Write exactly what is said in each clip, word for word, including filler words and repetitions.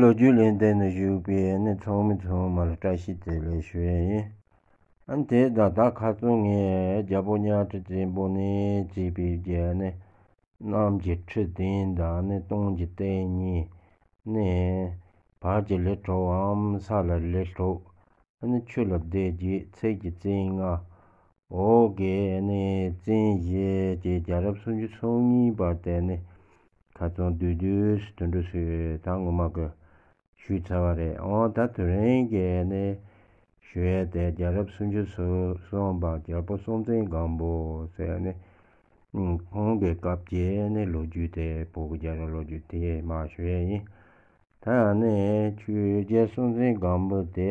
ལོ་རྒྱུས་ལས་འདས་ནས་བཞུགས་པའི་ནི་ཚོགས་མི་ཚང་མ་ལ་བཀྲ་ཤིས་བདེ་ལེགས་ཞུ་ཡས་ཡིན། ཨ་ནི་དེ་དང་ད་ཁ་སང་ངས་རྒྱལ་པོ་གཉའ་ཁྲི་བཙན་པོ་ནས་བརྩིས་པའི་རྒྱལ་ནི། གནམ་གྱི་ཁྲི་བདུན་དང་ནི་སྟོང་གི་སྟེང་གཉིས་ནི། བར་གྱི་ལས་འཕྲོའམ་ས་ལ་ལས་འཕྲོ། ཨ་ནི་ཆུ་ལ་སྡེ་བརྒྱད་ཚད་ཀྱི་བཙན་ལྔ། འོག་གི་ནི་བཙན་བཞི་བཅས་རྒྱལ་རབས་སུམ་ཅུ་སོ་གཉིས་པ་དེ་ནི་ཁ་སང་བསྡུས་བསྡུས་སུ་དོན་འགྲུབ་སུ་ད་ངོ་མ་གི་ཞུས་ཚར་བ་རེད། འོ་ད་དེ་རིང་གི་ནི་ཞུ་ཡས་དེ་རྒྱལ་རབས་སུམ་ཅུ་སོ་གསུམ་པ་རྒྱལ་པོ་སྲོང་བཙན་སྒམ་པོ་ཟེར་ནི་ཁོང་གི་སྐབས་ཀྱི་ནི་ལོ་རྒྱུས་དེ་བོད་ཀྱི་རྒྱལ་རབས་ལོ་རྒྱུས་དེ་མར་ཞུ་ཡས་ཡིན། ད་ནི་ཆོས་རྒྱལ་སྲོང་བཙན་སྒམ་པོ་དེ།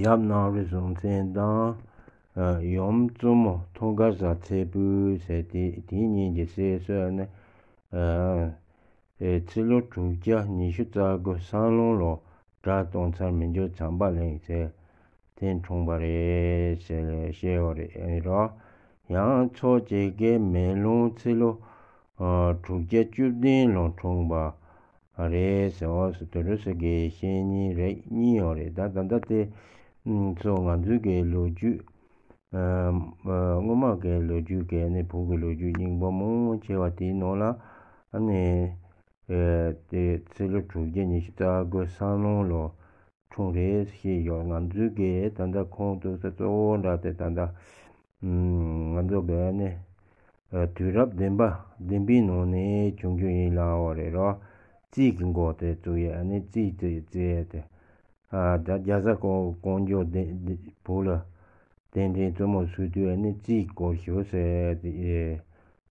ཡབ་གནམ་རི་སྲོང་བཙན་དང་། ཡུམ་བཙུན་མོ་ཐང་ག་བཟའ་ཚེ་བུ་ཟེར་དེ་དེ་གཉིས་ཀྱི་སྲས་སུ་ནི། ཚེ་ལོ་དྲུག་བརྒྱ་ཉི་ཤུ་རྩ་དགུ་སང་ལུང་ལོ་དགྲ་གཏོང་ཚར་མི་འགྱུར་བྱམས་པ་གླིང་ཟེར་དེ་འཁྲུངས་པ་རེད་ཟེར་བཤད་ཡོད་རེད་རོ། ཡང་ཕྱོགས་གཅིག་གི་མེ་ལུང་ཚེ་ལོ་དྲུག་བརྒྱ་བཅུ་བདུན་ལོ་འཁྲུངས་པ། རེད་ཟེར་བ་སོ་དེ་འདྲ་ཟེར་གི་བཤད་མཁན་རེ་གཉིས་ཡོད་རེད། ད་ད་ལྟ་དེ་ཚོ་ང་ཚོའི་གི་ལོ་རྒྱུས་སྔོན་མ་གི་ལོ་རྒྱུས་གི་ནི་བོད་ཀྱི་ལོ་རྒྱུས་རྙིང་པ་མང་ཆེ་བ་དེའི་ནང་ལ་ཨ་ནི་དེ་ཚེ་ལོ་དྲུག་བརྒྱ་ཉི་ཤུ་རྩ་དགུ་སང་ལུང་ལོ་འཁྲུངས་རེད་ཞེས་ཡོད། ང་ཚོའི་གི་ད་ལྟ་ཁོང་ཐུག་ས་གཙོ་བོ་འདྲ་དེ་ད་ལྟ་ང་ཚོ་གི་ནི་དུས་རབས་བདུན་པ་བདུན་པའི་ནང་ནས་བྱུང་རྒྱུ་ཡིན་ལབ་པ་རེད་རོ། རྩིས་ཀྱི་འགོ་དེ་བཙུགས་ཡས་ཨ་ནི་རྩིས་དེ་རྩིས་དེ་ད་རྒྱ་བཟའ་ཀོང་ཀོང་ཇོ་བོད་ལ་གདན་འདྲེན་བཙུན་མོ་བཟོས་དུས་ཨ་ནི་རྩིས་སྐོར་ཞུ་ཟེར་དེ།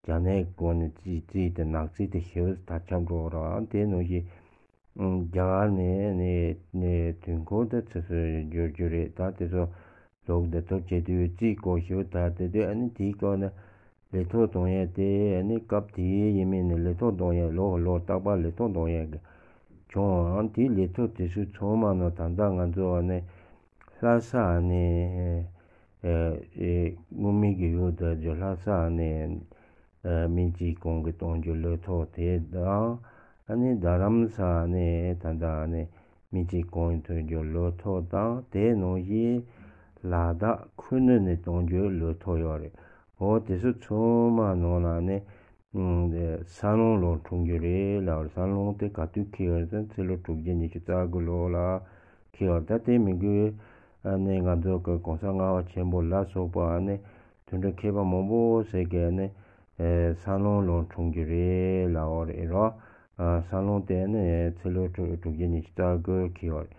རྒྱ་ནག་གི་སྐོར་ནས་རྩིས་རྩིས་དེ་ནག་རྩིས་དེ་ཞེ་པོ་དར་ཁྱབ་འགྲོ་ར་དེ་ནང་བཞིན་རྒྱ་གར་ནས་ནས་ནས་དུས་འཁོར་དེ་ཚོ་སུ་འགྱུར་རྒྱུ་རེད། ད་དེ་ཚོ་ལོག་དེ་ཐོབ་བྱེད་དུས་རྩིས་སྐོར་ཞེ་པོ་དར་དེ་དུས་ཨ་ནི་དེའི་སྐོར་ནས་ལས་ཐོག་གཏོང་ཡས་དེ་ཨ་ནི་སྐབས་དེའི་ཡིན་མིན་ནས་ལས་ཐོག་གཏོང་ཡས་ལོ་ལོ་རྟག་པར་ལས་ཐོག་གཏོང་ཡས་ཀྱི་བྱུང་། ཨ་ནི་དེའི་ལས་ཐོག་དེ་ཚོ་ཚང་མ་ནང་ད་ལྟ་ང་ཚོ་ཨ་ནི་ལྷ་ས་ནས་ཨེ་ཨེ་དངུལ་མིག་གི་ཡུལ་དུ་ལྷ་ས་ནས་ཨེ་སྨན་རྩིས་ཁང་གི་གཏོང་རྒྱུ་ལོ་ཐོག་དེ་དང་། ཨ་ནི་རྡ་རམ་ས་ནས་ད་ལྟ་ནས་སྨན་རྩིས་ཁང་གཏོང་རྒྱུ་ལོ་ཐོག་དང་དེ་ནང་བཞིན་ལ་དྭགས་ཁུ་ནུ་ནས་གཏོང་རྒྱུ་ལོ་ཐོག་ཡོད་རེད། འོ་དེ་ཚོ་ཚང་མ་ནང་ལ་ནི་ཨ་ནི་སང་ལུང་ལོ་འཁྲུངས་རྒྱུ་རེད་ལབ་རེད། སང་ལུང་དེ་ག་དུས་འཁེལ་བ་རེད་ཟེར་ན་ཚེ་ལོ་དྲུག་བརྒྱ་ཉི་ཤུ་རྩ་དགུ་ལོ་ལ་འཁེལ་བ་རེད། ད་དེ་མི་དགོས། ཨ་ནི་ང་ཚོ་གི་གོང་ས་ལྔ་པ་ཆེན་པོ་ལ་སོགས་པ་ཨ་ནི་དེ་འདྲ་མཁས་པ་མང་པོ་ཟེར་གི་ཨ་ནི་ཨེ་སང་ལུང་ལོ་འཁྲུངས་རྒྱུ་རེད་ལབ་པ་རེད་རོ། ཨ་སང་ལུང་དེ་ཨ་ནི་ཚེ་ལོ་དྲུག་དྲུག་བརྒྱ་ཉི་ཤུ་རྩ་དགུ་འཁེལ་བ་རེད།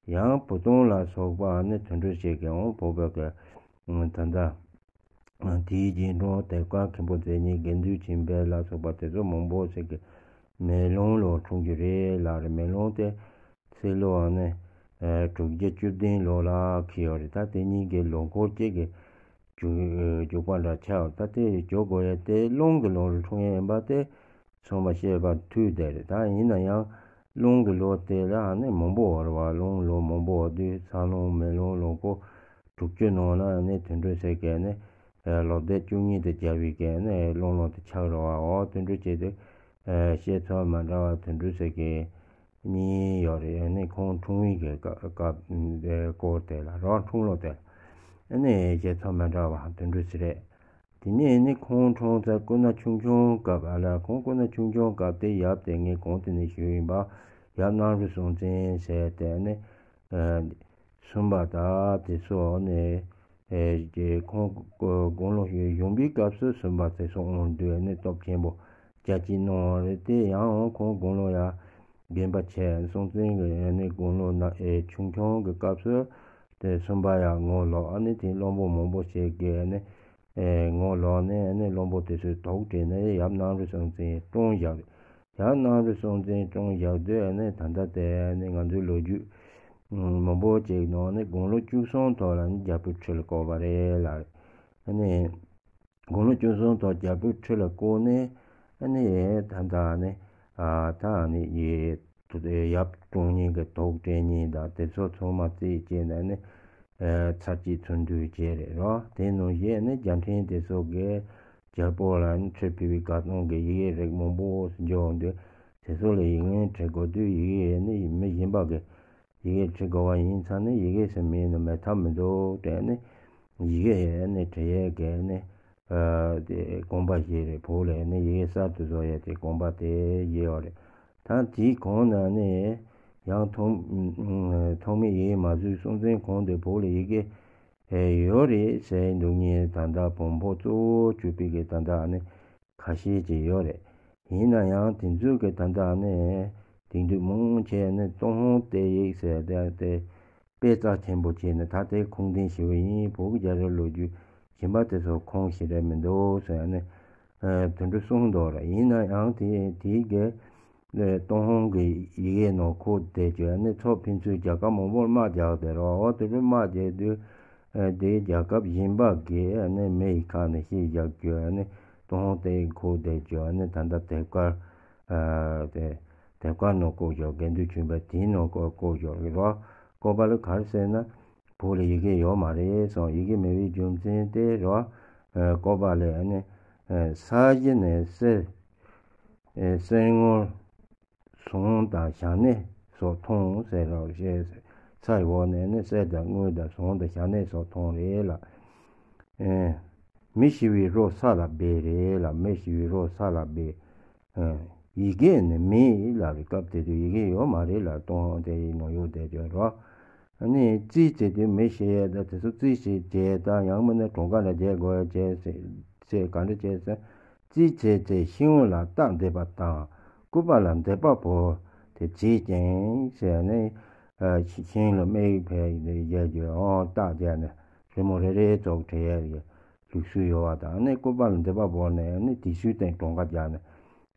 ཡང་བུ་སྟོན་ལ་སོགས་པ་ཨ་ནི་དེ་འདྲ་ཟེར་གི་འོང་བོད་པའི་གི་ད་ལྟ། དེའི་རྗེས་འགྲོ་དེ་བཀའ་མཁན་པོ་མཛེས་ཉིན་དགེ་འདུན་ཆོས་འཕེལ་ལ་སོགས་པ་དེ་ཚོ་མང་པོ་ཞིག་གིས་མེ་ལོང་ལོ་འཁྲུངས་རྒྱུ་རེད་ལབ་རེད། མེ་ལོང་དེ་ཚེ་ལོ་ཨ་ནི་དྲུག་བརྒྱ་བཅུ་བདུན་ལོ་ལ་འཁེལ་ཡོད་རེད། ད་དེ་གཉིས་ཀྱི་ལོ་འཁོར་གཅིག་གི་རྒྱུག་རྒྱུག་པ་འདྲ་ཆགས། ད་དེ་རྒྱུག་དགོས་ཡ་དེ་རླུང་གི་ལོ་ལ་འཁྲུངས་ཡ་ཡིན་པ་དེ། ཚང་མ་ཤེས་པ་འཐུས་དེ་རེད། ད་ཡིན་ན་ཡང་རླུང་གི་ལོ་དེ་ལ་ཨ་ནི་མང་པོ་བར་བ་རླུང་ལོ་མང་པོ་བར་དུས་སང་ལུང་མེ་ལོང་ལོ་འཁོར་དྲུག་ཅུ་ནང་ལ་ཨ་ནི་དེ་འདྲ་ཟེར་གི་ཨ་ནི་ལོ་ཟླ་བཅུ་གཉིས་དེ་རྒྱབ་པའི་གི་ཨ་ནི་རླུང་ལོ་དེ་ཆགས་རེད་བ། འོ་དེ་འདྲ་བྱས་ཏེ་བཤད་ཚུལ་མ་འདྲ་བ་དེ་འདྲ་ཟེར་གི་གཉིས་ཡོད་རེད། ཨ་ནི་ཁོང་འཁྲུངས་ཡུལ་གི་སྐབས་སྐོར་དེ་ལ་རོ་འཁྲུངས་ལོ་དེ་ལ་ཨ་ནི་བཤད་ཚུལ་མ་འདྲ་བ་དེ་འདྲ་ཟེར་རེད། དེ་ནས་ནི་ཁོང་འཁྲུངས་ས་སྐུ་ན་ཆུང་ཆུང་སྐབས་ཨ་ལ་ཁོང་སྐུ་ན་ཆུང་ཆུང་སྐབས་དེ་ཡབ་དེ་ངས་གོང་དེ་ནས་ཞུས་ཡིན་པ། ཡབ་གནམ་རི་སྲོང་བཙན་ཟེར་དེ་ནི་སུམ་པ་དང་དེ་ཚོ་ནི་ཁོང་དགུང་ལོ་གཞོན་པའི་སྐབས་སུ་སུམ་པ་དེ་ཚོ་འོང་དུས་ནི་སྟོབས་ཆེན་པོ་རྒྱ་སྐྱེད་གནང་བ་རེད། དེ་ཡང་ཁོང་དགུང་ལོ་ཡ་རྒན་པ་བྱས་སྲོང་བཙན་གྱི་ནི་དགུང་ལོ་ན་ཆུང་ཆུང་གི་སྐབས་སུ་དེ་སུམ་པ་ཡ་ངོ་ལོག་ཨ་ནི་དེ་བློན་པོ་མང་པོ་ཞིག་གིས་ནི། ངོ་ལོག་ནས་ནི་བློན་པོ་དེ་ཚོས་དོགས་དྲིས་ནས་ཡབ་གནམ་རི་སྲོང་བཙན་བཀྲོངས་བཞག་ཡབ་གནམ་རི་སྲོང་བཙན་བཀྲོངས་བཞག་དུས་ནི་ད་ལྟ་དེ་ནི་ང་ཚོའི་ལོ་རྒྱུས་མང་པོ་ཅིག་ནང་ནི་དགུང་ལོ་བཅུ་གསུམ་ཐོག་ལ་ནི་རྒྱལ་པོའི་ཁྲི་ལ་བསྐོས་པ་རེད་ལ། ནི་དགུང་ལོ་བཅུ་གསུམ་ཐོག་རྒྱལ་པོའི་ཁྲི་ལ་བསྐོས་ནས་ནི་ད་ལྟ་ནི་ད་ནི་ཡབ་བཀྲོངས་མཁན་གྱི་དོགས་དྲན་མཁན་དང་དེ་ཚོ་ཚང་མ་རྩིས་བྱས་ནས་ནི། ཚར་གཅིག་ཚུར་འདུས་བྱས་རེད་རོ། དེ་ནང་བཞིན་ནི་རྒྱལ་ཕྲན་དེ་ཚོ་གིས་རྒྱལ་པོ་ལ་ནི་ཁྲི་ཕུལ་བའི་བཀའ་གཏོང་གི་ཡི་གེ་རིགས་མང་པོ་འབྱོར་འདུག་དེ་ཚོ་ལ་ཡིག་ངན་བྲི་དགོས་དུས། ཡི་གེ་ནི་མི་གཞན་པ་གི་ཡི་གེ་བྲི་དགོས་པ་ཡིན་ཙང་ནི། ཡི་གེ་ཟེར་མིན་ནི་མེད་ཐབས་མི་འདུག་དྲན་ནས། ཡི་གེ་ནི་བྲི་ཡས་གི་ནི་ཨ་དེ་དགོངས་པ་བཞེས་རེད། བོད་ལ་ནི་ཡི་གེ་གསར་དུ་བཟོ་ཡས་དེ་དགོངས་པ་དེ་བཞེས་ཡོད་རེད། ད་དེའི་གོང་ན་ནི་ཡང་ཐོག་ཐོག་མའི་ཡི་གེ་མ་བཟོས་སྲོང་བཙན་གོང་དུ་བོད་ལ་ཡི་གེ་ཨེ་ཡོད་རེད་ཟེར་འདུག་མཁན། ད་ལྟ་བོན་པོ་གཙོ་བོ་གྱུར་པའི་གི་ད་ལྟ་ནི་ཁ་ཤས་ཅིག་ཡོད་རེད། ཡིན་ན་ཡང་དེ་ཚོའི་གི་ད་ལྟ་ནི་དེང་དུས་མང་ཆེ་ནི་ཏུན་ཧོང་གཏེར་ཡིག་ཟེར་ཏེ་དེ་དཔེ་རྩ་ཆེན་པོ་བྱས་ནས། ད་དེ་ཁུངས་ལྡན་ཞེ་པོ་ཡིན། བོད་ཀྱི་རྒྱལ་རབས་ལོ་རྒྱུས་གཞན་པ་དེ་ཚོ་ཁུངས་ཤིག་རེད་མི་འདུག་ཟེར་ནས་ཨ་དེ་འདྲ་གསུངས་འདུག་ར། ཡིན་ན་ཡང་དེ་དེའི་གི་ཏུན་ཧོང་གི་ཡི་གེ་ནང་ཁུངས་དེ་བརྗོད་ནས་ཚོ་ཕན་ཚུན་རྒྱལ་ཁབ་མང་པོར་དམག་རྒྱག་དེ་རོ། དེ་རུ་དམག་རྒྱག་དུས་ཨ་དེ་རྒྱལ་ཁབ་གཞན་པ་གི་ཨ་ནི་མི་ཡི་ཁ་ནས་ཤེས་བཞག་རྒྱུ། ཨ་ནི་ཏུན་ཧོང་གཏེར་ཁུངས་དེ་བརྗོད་ནས་ད་ལྟ་དེབ་དཀར་ཨ་དེ་དེབ་དཀར་ནང་བཀོད་བཞག་དགེ་འདུན་ཆོས་འཕེལ་དེའི་ནང་བཀོད་བཀོད་བཞག་རེད་རོ། བཀོད་པ་ལ་ག་རེ་ཟེར་ན། བོད་ལ་ཡི་གེ་ཡོད་མ་རེད་གསུངས། ཡི་གེ་མེད་པའི་རྒྱུ་མཚན་དེ་རོ། ཨ་བཀོད་པ་ལས་ནི་ཨ་ས་གཞི་ནས་གསེར་ཨ་གསེར་དངུལ་ཟངས་དང་བྱ་ནས་སོགས་མཐོང་ཟེར་རོ། ཞེས་སའི་འོག་ནས་ནི་གསེར་དང་དངུལ་དང་ཟངས་དང་བྱ་ནས་སོགས་མཐོང་རེད་ལ། ཨ་མི་ཤི་བའི་རོ་ས་ལ་སྦས་རེད་ལ། མི་ཤི་བའི་རོ་ས་ལ་སྦས། ཨ་ཡི་གེ་ནི་མེད་ལབ་རེད། སྐབས་དེ་དུས་ཡི་གེ་ཡོད་མ་རེད་ལ། ཏུན་ཧོང་གཏེར་ཡིག་ནང་ཡོད་བསྡད་ཡོད་རོ། ཨ་ནི་རྩིས་བྱེད་དུས་མི་ཤི་ཡས་ད་དེ་ཚོ་རྩིས་བྱེད་བྱས་ད་ཡང་མིན་ན་གྲངས་ཀ་འདྲ་བྱེད་དགོས་བྱས་ཟེར་ཚེ་ག་འདྲ་བྱས་ཟེར། རྩིས་བྱེད་ཚེ་ཤིང་ལ་རྟགས་འདེབས་པ་དང་། སྐུད་པ་ལ་འདེབས་པ་བོར་ཏེ་བྱེད་ཅིང་ཟེར་ནས། ཨ་ཤིང་ལ་མིག་ཕར་བཞག་རྒྱུ། ཨོ་རྟགས་བྱས་ནས་རི་མོ་རེ་རེ་ཙོག་བྲི་ཡས་ཀྱི་ལུགས་སྲོལ་ཡོད་པ་དང་། ཨ་ནི་སྐུད་པ་ལ་འདེབས་པ་བོར་ནས་ཨ་ནི་དེ་ཚོའི་སྟེང་གྲངས་ཀ་བརྒྱབ་ནས་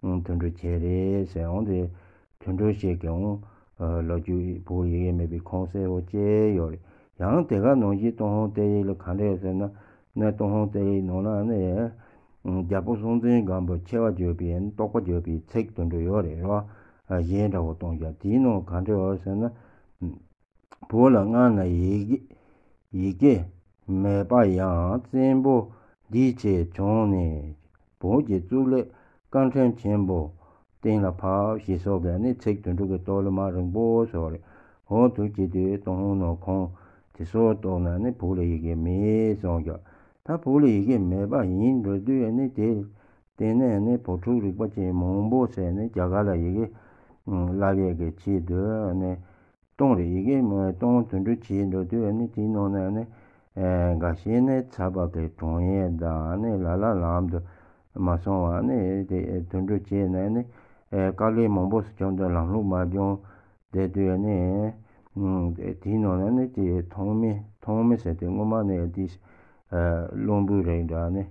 ཨང་དུ་འགྲོ་བྱས་རེད་ཟེར། འོང་དེ་དུད་འགྲོ་ཞིག་གི་འོང་ལོ་རྒྱུས་བོད་ཡི་གེ་མེད་པའི་ཁུངས་གསལ་བོ་བཅས་ཡོད་རེད། ཡང་དེ་ག་ནང་བཞིན་ཏུན་ཧོང་གཏེར་ཡིག་ལ་ག་འདྲ་ཡོད་ཟེར་ན། ནས་ཏུན་ཧོང་གཏེར་ཡིག་ནང་ལ་ནི་རྒྱལ་པོ་སྲོང་བཙན་སྒམ་པོ་ཆེ་བ་བརྗོད་པའི་རྟོགས་པ་བརྗོད་པའི་ཚིག་དུད་འགྲོ་ཡོད་རེད་རོ། གཞས་འདྲ་བོ་གཏོང་རྒྱུ་དེའི་ནང་ག་འདྲ་ཡོད་ཟེར་ན། བོད་ལ་སྔར་ན་ཡི་གེ་ཡི་གེ་མེད་པ་ཡང་། བཙན་པོ་འདིས་ཆེད་བྱུང་ནས། བོད་ཀྱི་གཙུག་ལག་དཀར་ཕྲེང་ཆེན་པོ་གཏན་ལ་ཕབ། ཞེས་སོགས་ཀྱི་ནི་ཚིག་དུད་འགྲོ་གི་སྟོད་ལུང་མ་རིང་པོ་སོགས་རེད། འོ་དུ་བྱེད་དུས་ཏུན་ཧོང་ནང་ཁུངས་དེ་ཚོ་རྟོགས་ན་ནི་བོད་ལ་ཡི་གེ་མེད་གསུངས་ཀྱང་། ད་བོད་ལ་ཡི་གེ་མེད་པ་ཡིན་འགྲོ་དུས་ནི་དེ་བརྟེན་ནས་ནི་བོད་ཕྲུག་རིག་པ་ཅན་མང་པོ་ཟེར་ནས་རྒྱ་གར་ལ་ཡི་གེ་བསླབ་ཡས་ཀྱི་ཆེད་དུ་ནི། གཏོང་རེད། ཡི་གེ་མ་གཏོང་དུད་འགྲོ་བྱེད་འགྲོ་དུས་ནི་དེའི་ནང་ནས་ནི་ཨེ་འགའ་ཤས་ནི་ཚ་བ་གི་གྲོང་ཡས་དང་ནི་ལ་ལ་ལམ་དུ་མ་སོང་བ་ནི་དེ་དུད་འགྲོ་བྱས་ནས་ནི་ཨེ་དཀའ་ལས་མང་པོ་ཞིག་བྱུང་དུས་ལམ་ལྷོང་མ་བྱུང་བསྡད་དུས་ནི་ཨུམ་དེའི་ནང་ནས་ནི་དེ་ཐོགས་མེད་ཐོགས་མེད་ཟེར་དུས་སྔོན་མ་ནས་དེ་ཨེ་རླུང་བུ་རིགས་འདྲ་ནི།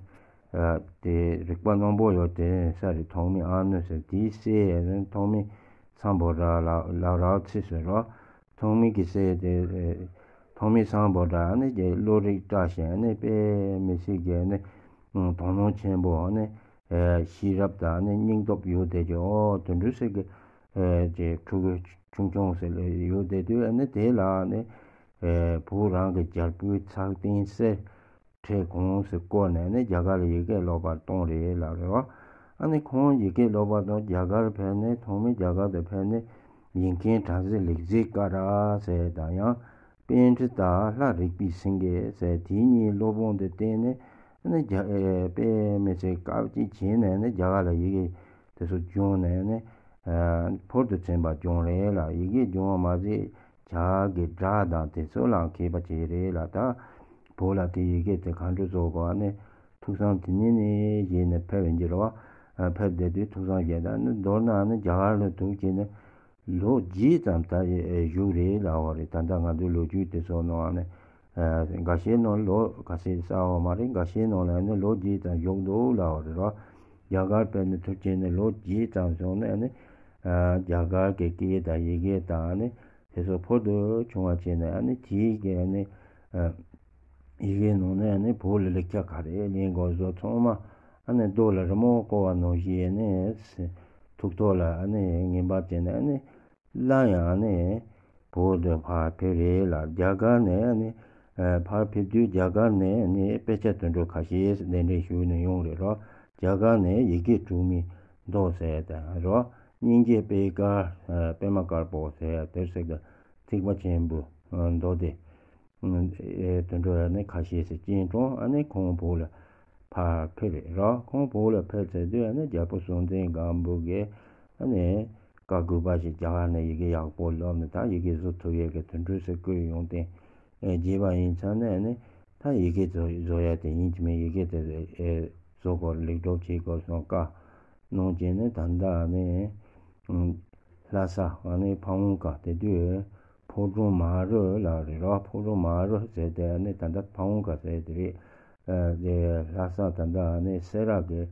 དེ་རིག་པ་རྣོན་པོ་ཡོད་དེ་ས་རེད། ཐོགས་མེད་ཨ་ནུ་ཟེར། དེའི་སྲས་ཐོགས་མེད་སམ་བྷོ་ཊ་ལ་ལ་ར་ཚེ་ཟེར་རོ། ཐོགས་མེད་ཀྱི་སྲས་དེ་ཐོགས་མེད་སམ་བྷོ་ཊ་ནི་ཀྱི་བློ་རིག་བཀྲ་ཤིས་ནི་དཔེ་མི་སྲིད་ཀྱི་ནི་དོ་སྣང་ཆེན་པོ་ནི་ཤེས་རབ་དང་ནི་སྙིང་སྟོབས་ཡོད་དེ་ཀྱི། ཨོ་དུད་འགྲོ་ཟེར་གི་ཀྱི་ཕྲུ་གུ་ཆུང་ཆུང་ཟེར་ཡོད་དེ་དུས་ནི་དེ་ལ་ནི་བོད་རང་གི་རྒྱལ་པོའི་ཚགས་རྟེན་གསེར་ཁྲི་གོང་ཟེར་བསྐོར་ནས་ནི་རྒྱ་གར་ལ་ཡི་གེ་སློབ་པར་གཏོང་རེད་ལབ་རེད་བ། ཨ་ནི་ཁོང་ཡི་གེ་སློབ་པར་གཏོང་རྒྱ་གར་ཕེབས་ནས། ཐོག་མའི་རྒྱ་གར་དུ་ཕེབས་ནས་ཡིག་མཁན་བྲམ་ཟེ་ལེགས་མཛེས་ཀ་ར་ཟེར་དང་། ཡང་པཎྜི་ཏ་ལྷ་རིག་པའི་སེང་གེ་ཟེར་དེ་གཉིས་སློབ་དཔོན་དུ་བསྟེན་ནས་ནི་རྒྱ་ཨེ་དཔེ་མི་སྲིད་དཀའ་སྤྱད་བྱས་ནས་ནི་རྒྱ་གར་ལ་ཡི་གེ་དེ་ཚོ་སྦྱོང་ནས་ནི་ཨ་ཕུལ་དུ་ཕྱིན་པ་སྦྱོང་རེད་ལ། ཡི་གེ་སྦྱོང་བ་མ་ཟད། བྱ་དགའི་སྒྲ་དང་དེ་ཚོ་ལ་མཁས་པ་བྱས་རེད་ལ། ད་བོད་ལ་དེ་ཡི་གེ་དེ་ག་འདྲ་བཟོ་དགོས་ནི་ཐུགས་བསམ་དེ་ནས་ནི་བཞེས་ནས་ཕེབས་ཡིན་གྱི་རེད་བ། ཕེབས་བསྡད་དུས་ཐུགས་བསམ་བཞེས་ད་ནི་མདོར་ན་ནི་རྒྱ་གར་ལ་འདུག་བྱས་ནས་ལོ་བརྒྱད་ཙམ་ད་བཞུགས་རེད་ལབ་པ་རེད། ད་ལྟ་ང་ཚོའི་ལོ་རྒྱུས་དེ་ཚོ་ནང་ནི་འགའ་ཤས་ནང་ལོ་ག་ཚོད་གསལ་བ་མ་རེད། འགའ་ཤས་ནང་ལ་ནི་ལོ་བརྒྱད་ཙམ་བཞུགས་འདུག་ལབ་པ་རེད་རོ། རྒྱ་གར་ཕེབས་ནས་ཐུགས་རྗེ་ནས་ལོ་བརྒྱད་ཙམ་སོང་ནས་ནི་རྒྱ་གར་གྱི་སྐད་དང་ཡི་གེ་དང་ནི་དེ་ཚོ་ཕུལ་དུ་བྱུང་བ་བྱས་ནས་ནི་དེའི་གི་ནི་ཡི་གེ་ནང་ནས་ནི་བོད་ལ་ལེགས་ཆ་ག་རེ་ལེན་དགོས་བཟོ་ཚང་མ་ནི་རྡོ་ལ་རི་མོ་བརྐོ་བ་ནང་བཞིན་ནི་ཐུགས་ཐོག་ལ་ནི་ངེས་པ་བྱས་ནས་ནི། སླར་ཡང་ནི་བོད་དུ་ཕར་ཕེབས་རེད་ལ། རྒྱ་གར་ནས་ནི་ཕར་ཕེབས་དུས་རྒྱ་གར་ནས་ནི་དཔེ་ཆ་དུད་འགྲོ་ཁ་ཤས་གདན་འདྲེན་ཞུས་ནས་ཡོང་རེད་རོ། རྒྱ་གར་ནས་ཡི་གེ་དྲུག་མའི་མདོ་ཟེར་དང་རོ། སྙིང་རྗེ་པད་དཀར། ཨ་པད་མ་དཀར་པོ་ཟེར་དེར་ཟེར་གི་ཐེག་པ་ཆེན་པོ་མདོ་སྡེ། ཨེ་དེ་འདྲ་ནི་ཁ་ཤས་ཤིག་སྐྱེས་འགྲོ། ཨ་ནི་ཁོང་བོད་ལ་ཕར་ཕེབས་རེད་རོ། ཁོང་བོད་ལ་ཕེབས་ཚར་དུས་ཨ་ནི་རྒྱལ་པོ་སྲོང་བཙན་སྒམ་པོ་གིས་ཨ་ནི་བཀའ་བསྒོས་པ་ཞིག་རྒྱ་གར་ནས་ཡི་གེ་ཡག་པོ་བསླབས་ནས་ད་ཡི་གེ་བཟོ་ཐུབ་ཡས་ཀྱི་དོན་འགྲུབ་སེ་བསྐོས་ཡོང་སྟེ་རྒྱས་པ་ཡིན་ཙང་ནས་ཨ་ནི་ད་ཡི་གེ་བཟོ་བཟོ་ཡ་དེ་ཡིན་གྱི་མེད། ཡི་གེ་དེ་བཟོ་དགོས་ལེགས་གྲུབ་བྱེད་དགོས་སོང་བཀའ་གནང་བྱས་ནས་ད་ལྟ་ཨ་ནི། ལྷ་ས་ཨ་ནི་ཕ་བོང་ཁ་དེ་དུས་ཕོ་བྲང་མ་རུ་ལ་རེད་རོ། ཕོ་བྲང་མ་རུ་ཟེར་དེ་ཨ་ནི་ད་ལྟ་ཕ་བོང་ཁ་ཟེར་དེ་རེད། ཨ་དེ་ལྷ་ས་ད་ལྟ་ཨ་ནི་སེ་ར་གི་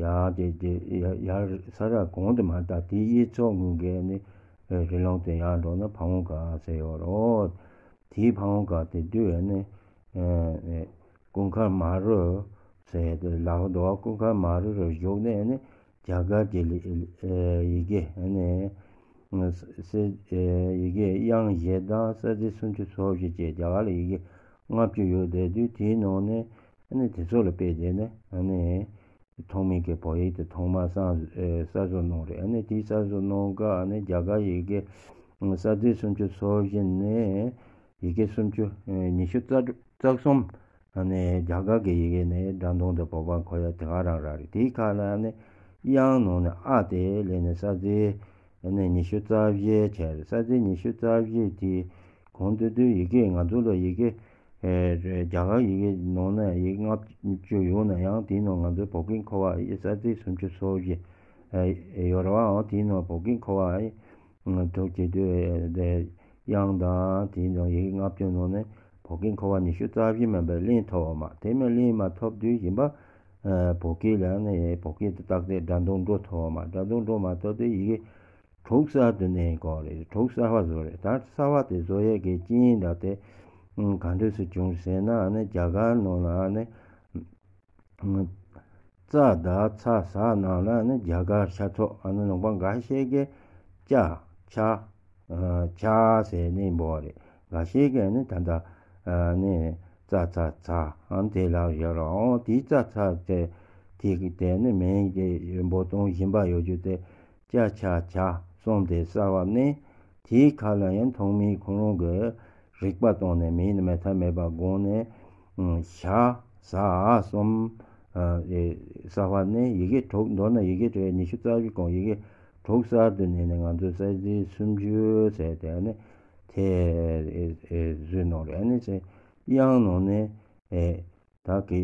ཡར་དེ་དེ་ཡར་ཡར་ས་ར་གོང་དུ་མ་ད་དེ་གཡས་ཕྱོགས་ངོས་ཀྱི་ཨ་ནི་རི་ལུང་དེ་ཡར་འགྲོ་ན་ཕ་བོང་ཁ་ཟེར་ཡོད་རོ། དེའི་ཕ་བོང་ཁ་དེ་དུས་ཨ་ནི་ཨ་ཀུན་མཁར་མ་རུ་ཟེར་དེ་ལ་ཧོ་དོ་ཀུན་མཁར་མ་རུ་རུ་བཞུགས་ནས་ཨ་ནི། རྒྱ་གར་གྱི་ལི་ཨེ་ཡི་གེ་ཨ་ནི་ཨེ་ས་ཨེ་ཡི་གེ་དབྱངས་བཞི་དང་ས་བཅད་སུམ་ཅུ་སོ་བཞི་བཅས་རྒྱ་གར་ལ་ཡི་གེ་ལྔ་བཅུ་ཡོད་བསྡད་དུས་དེའི་ནང་ནས་ཨ་ནི་དེ་ཚོ་ལ་དཔེ་བྱས་ནས་ཨ་ནི་ཐོགས་མེད་ཀྱི་བོད་ཡིག་དེ་ཐོག་མར་གསར་ཨེ་གསར་བཟོ་གནང་རེད། ཨ་ནི་དེའི་གསར་བཟོ་གནང་སྐབས་ཨ་ནི་རྒྱ་གར་ཡི་གེ་ས་བཅད་སུམ་ཅུ་སོ་བཞི་ནས་ཡི་གེ་སུམ་ཅུ་ཨེ་ཉི་ཤུ་རྩ་དྲུག་རྩ་གསུམ། ཨ་ནི་རྒྱ་གར་གྱི་ཡི་གེ་ནས་སྒྲ་མདོང་དུ་བོད་པ་འཁོར་ཡ་དེ་ག་རང་རང་རེད། དེའི་ཁ་ལ་ཨ་ནི་དབྱངས་ནང་ནས་ཨ་དེ་ལས་ནས་ས་བཅད་ཨ་ནི་ཉི་ཤུ་རྩ་བཞི་བྱས་རེད། ས་བཅད་ཉི་ཤུ་རྩ་བཞི་དེ་གོང་དུ་དུས་ཡི་གེ་ང་ཚོ་ལ་ཡི་གེ་ཨེ་རྒྱ་གར་ཡི་གེ་ནང་ན་ཡི་གེ་ལྔ་བཅུ་ཡོད་ན་ཡང་དེའི་ནང་ང་ཚོ་བོད་སྐད་འཁོར་བ་ཡི་ས་བཅད་སུམ་ཅུ་སོ་བཞི་ཨེ་ཡོད་རེད་བ། དེའི་ནང་བོད་སྐད་འཁོར་བ་ཡི་ཐུགས་ཀྱི་དུས་དེ་དབྱངས་དང་དེའི་ནང་ཡི་གེ་ལྔ་བཅུ་ནང་ནས་བོད་སྐད་འཁོར་བ་ཉི་ཤུ་རྩ་བཞི་མིན་པར་ལེན་ཐུབ་པ་མ། དེ་མིན་ལེན་མ་ཐུབ་དུས་གཞན་པ་ཨ་བོད་སྐད་ལ་ནི་བོད་སྐད་དུ་བཏགས་ཏེ་སྒྲ་མདོང་འགྲོ་ཐུབ་པ་མ། སྒྲ་མདོང་འགྲོ་མ་ཐུབ་དུས་ཡི་གེ་དྲུག་གསར་དུ་གནས་དགོས་རེད། དྲུག་གསར་པ་བཟོ་རེད། ད་གསར་པ་དེ་བཟོ་ཡས་ཀྱི་རྐྱེན་འདྲ་དེ་ག་འདྲས་སུ་བྱུང་ཟེར་ན་ཨ་ནི་རྒྱ་གར་ནང་ལ་ཨ་ནི། ཙ་དང་ཚ་ཟ་ནང་ལ་ནི་རྒྱ་གར་ཤ་ཚོགས་ཨ་ནི་ལུང་པ་འགའ་ཤས་ཀྱིས་ཅ་ཆ་ཆ་ཟེར་ནས་འབོད་རེད། འགའ་ཤས་ཀྱིས་ནི་ད་ལྟ་ནི་ཙ་ཚ་ཚ་ཨ་དེ་ལ་ཡོད་རེད། འོ་དེའི་ཙ་ཚ་དེ་དེ་གི་དེ་ནི་མིང་གི་འབོད་སྟངས་གཞན་པ་ཡོད་རྒྱུ་དེ། ཅ་ཆ་ཇ་གསུམ་དེ་གསར་བ་གནས། དེའི་ཁ་ལ་ཡང་ཐོགས་མེད་ཁོ་རང་གི་རིག་པ་བཏང་ནས་མེད་ནི་མེད་ཐབས་མེད་པ་དགོངས་ནས་ཞ་ཟ་འ་གསུམ་གསར་བ་གནས། ཡི་གེ་དྲུག་མདོར་ན་ཡི་གེ་དྲུག་ཉི་ཤུ་རྩ་བཞི་གོང་ཡི་གེ་དྲུག་གསར་དུ་གནས་ནས་ང་ཚོས་གསལ་བྱེད་སུམ་ཅུ་ཟེར་དེ་ནི་དེ་བཟོས་གནང་རེད། ཨ་ནི་ཚེ་དབྱངས་ནང་ནས་ད་གི་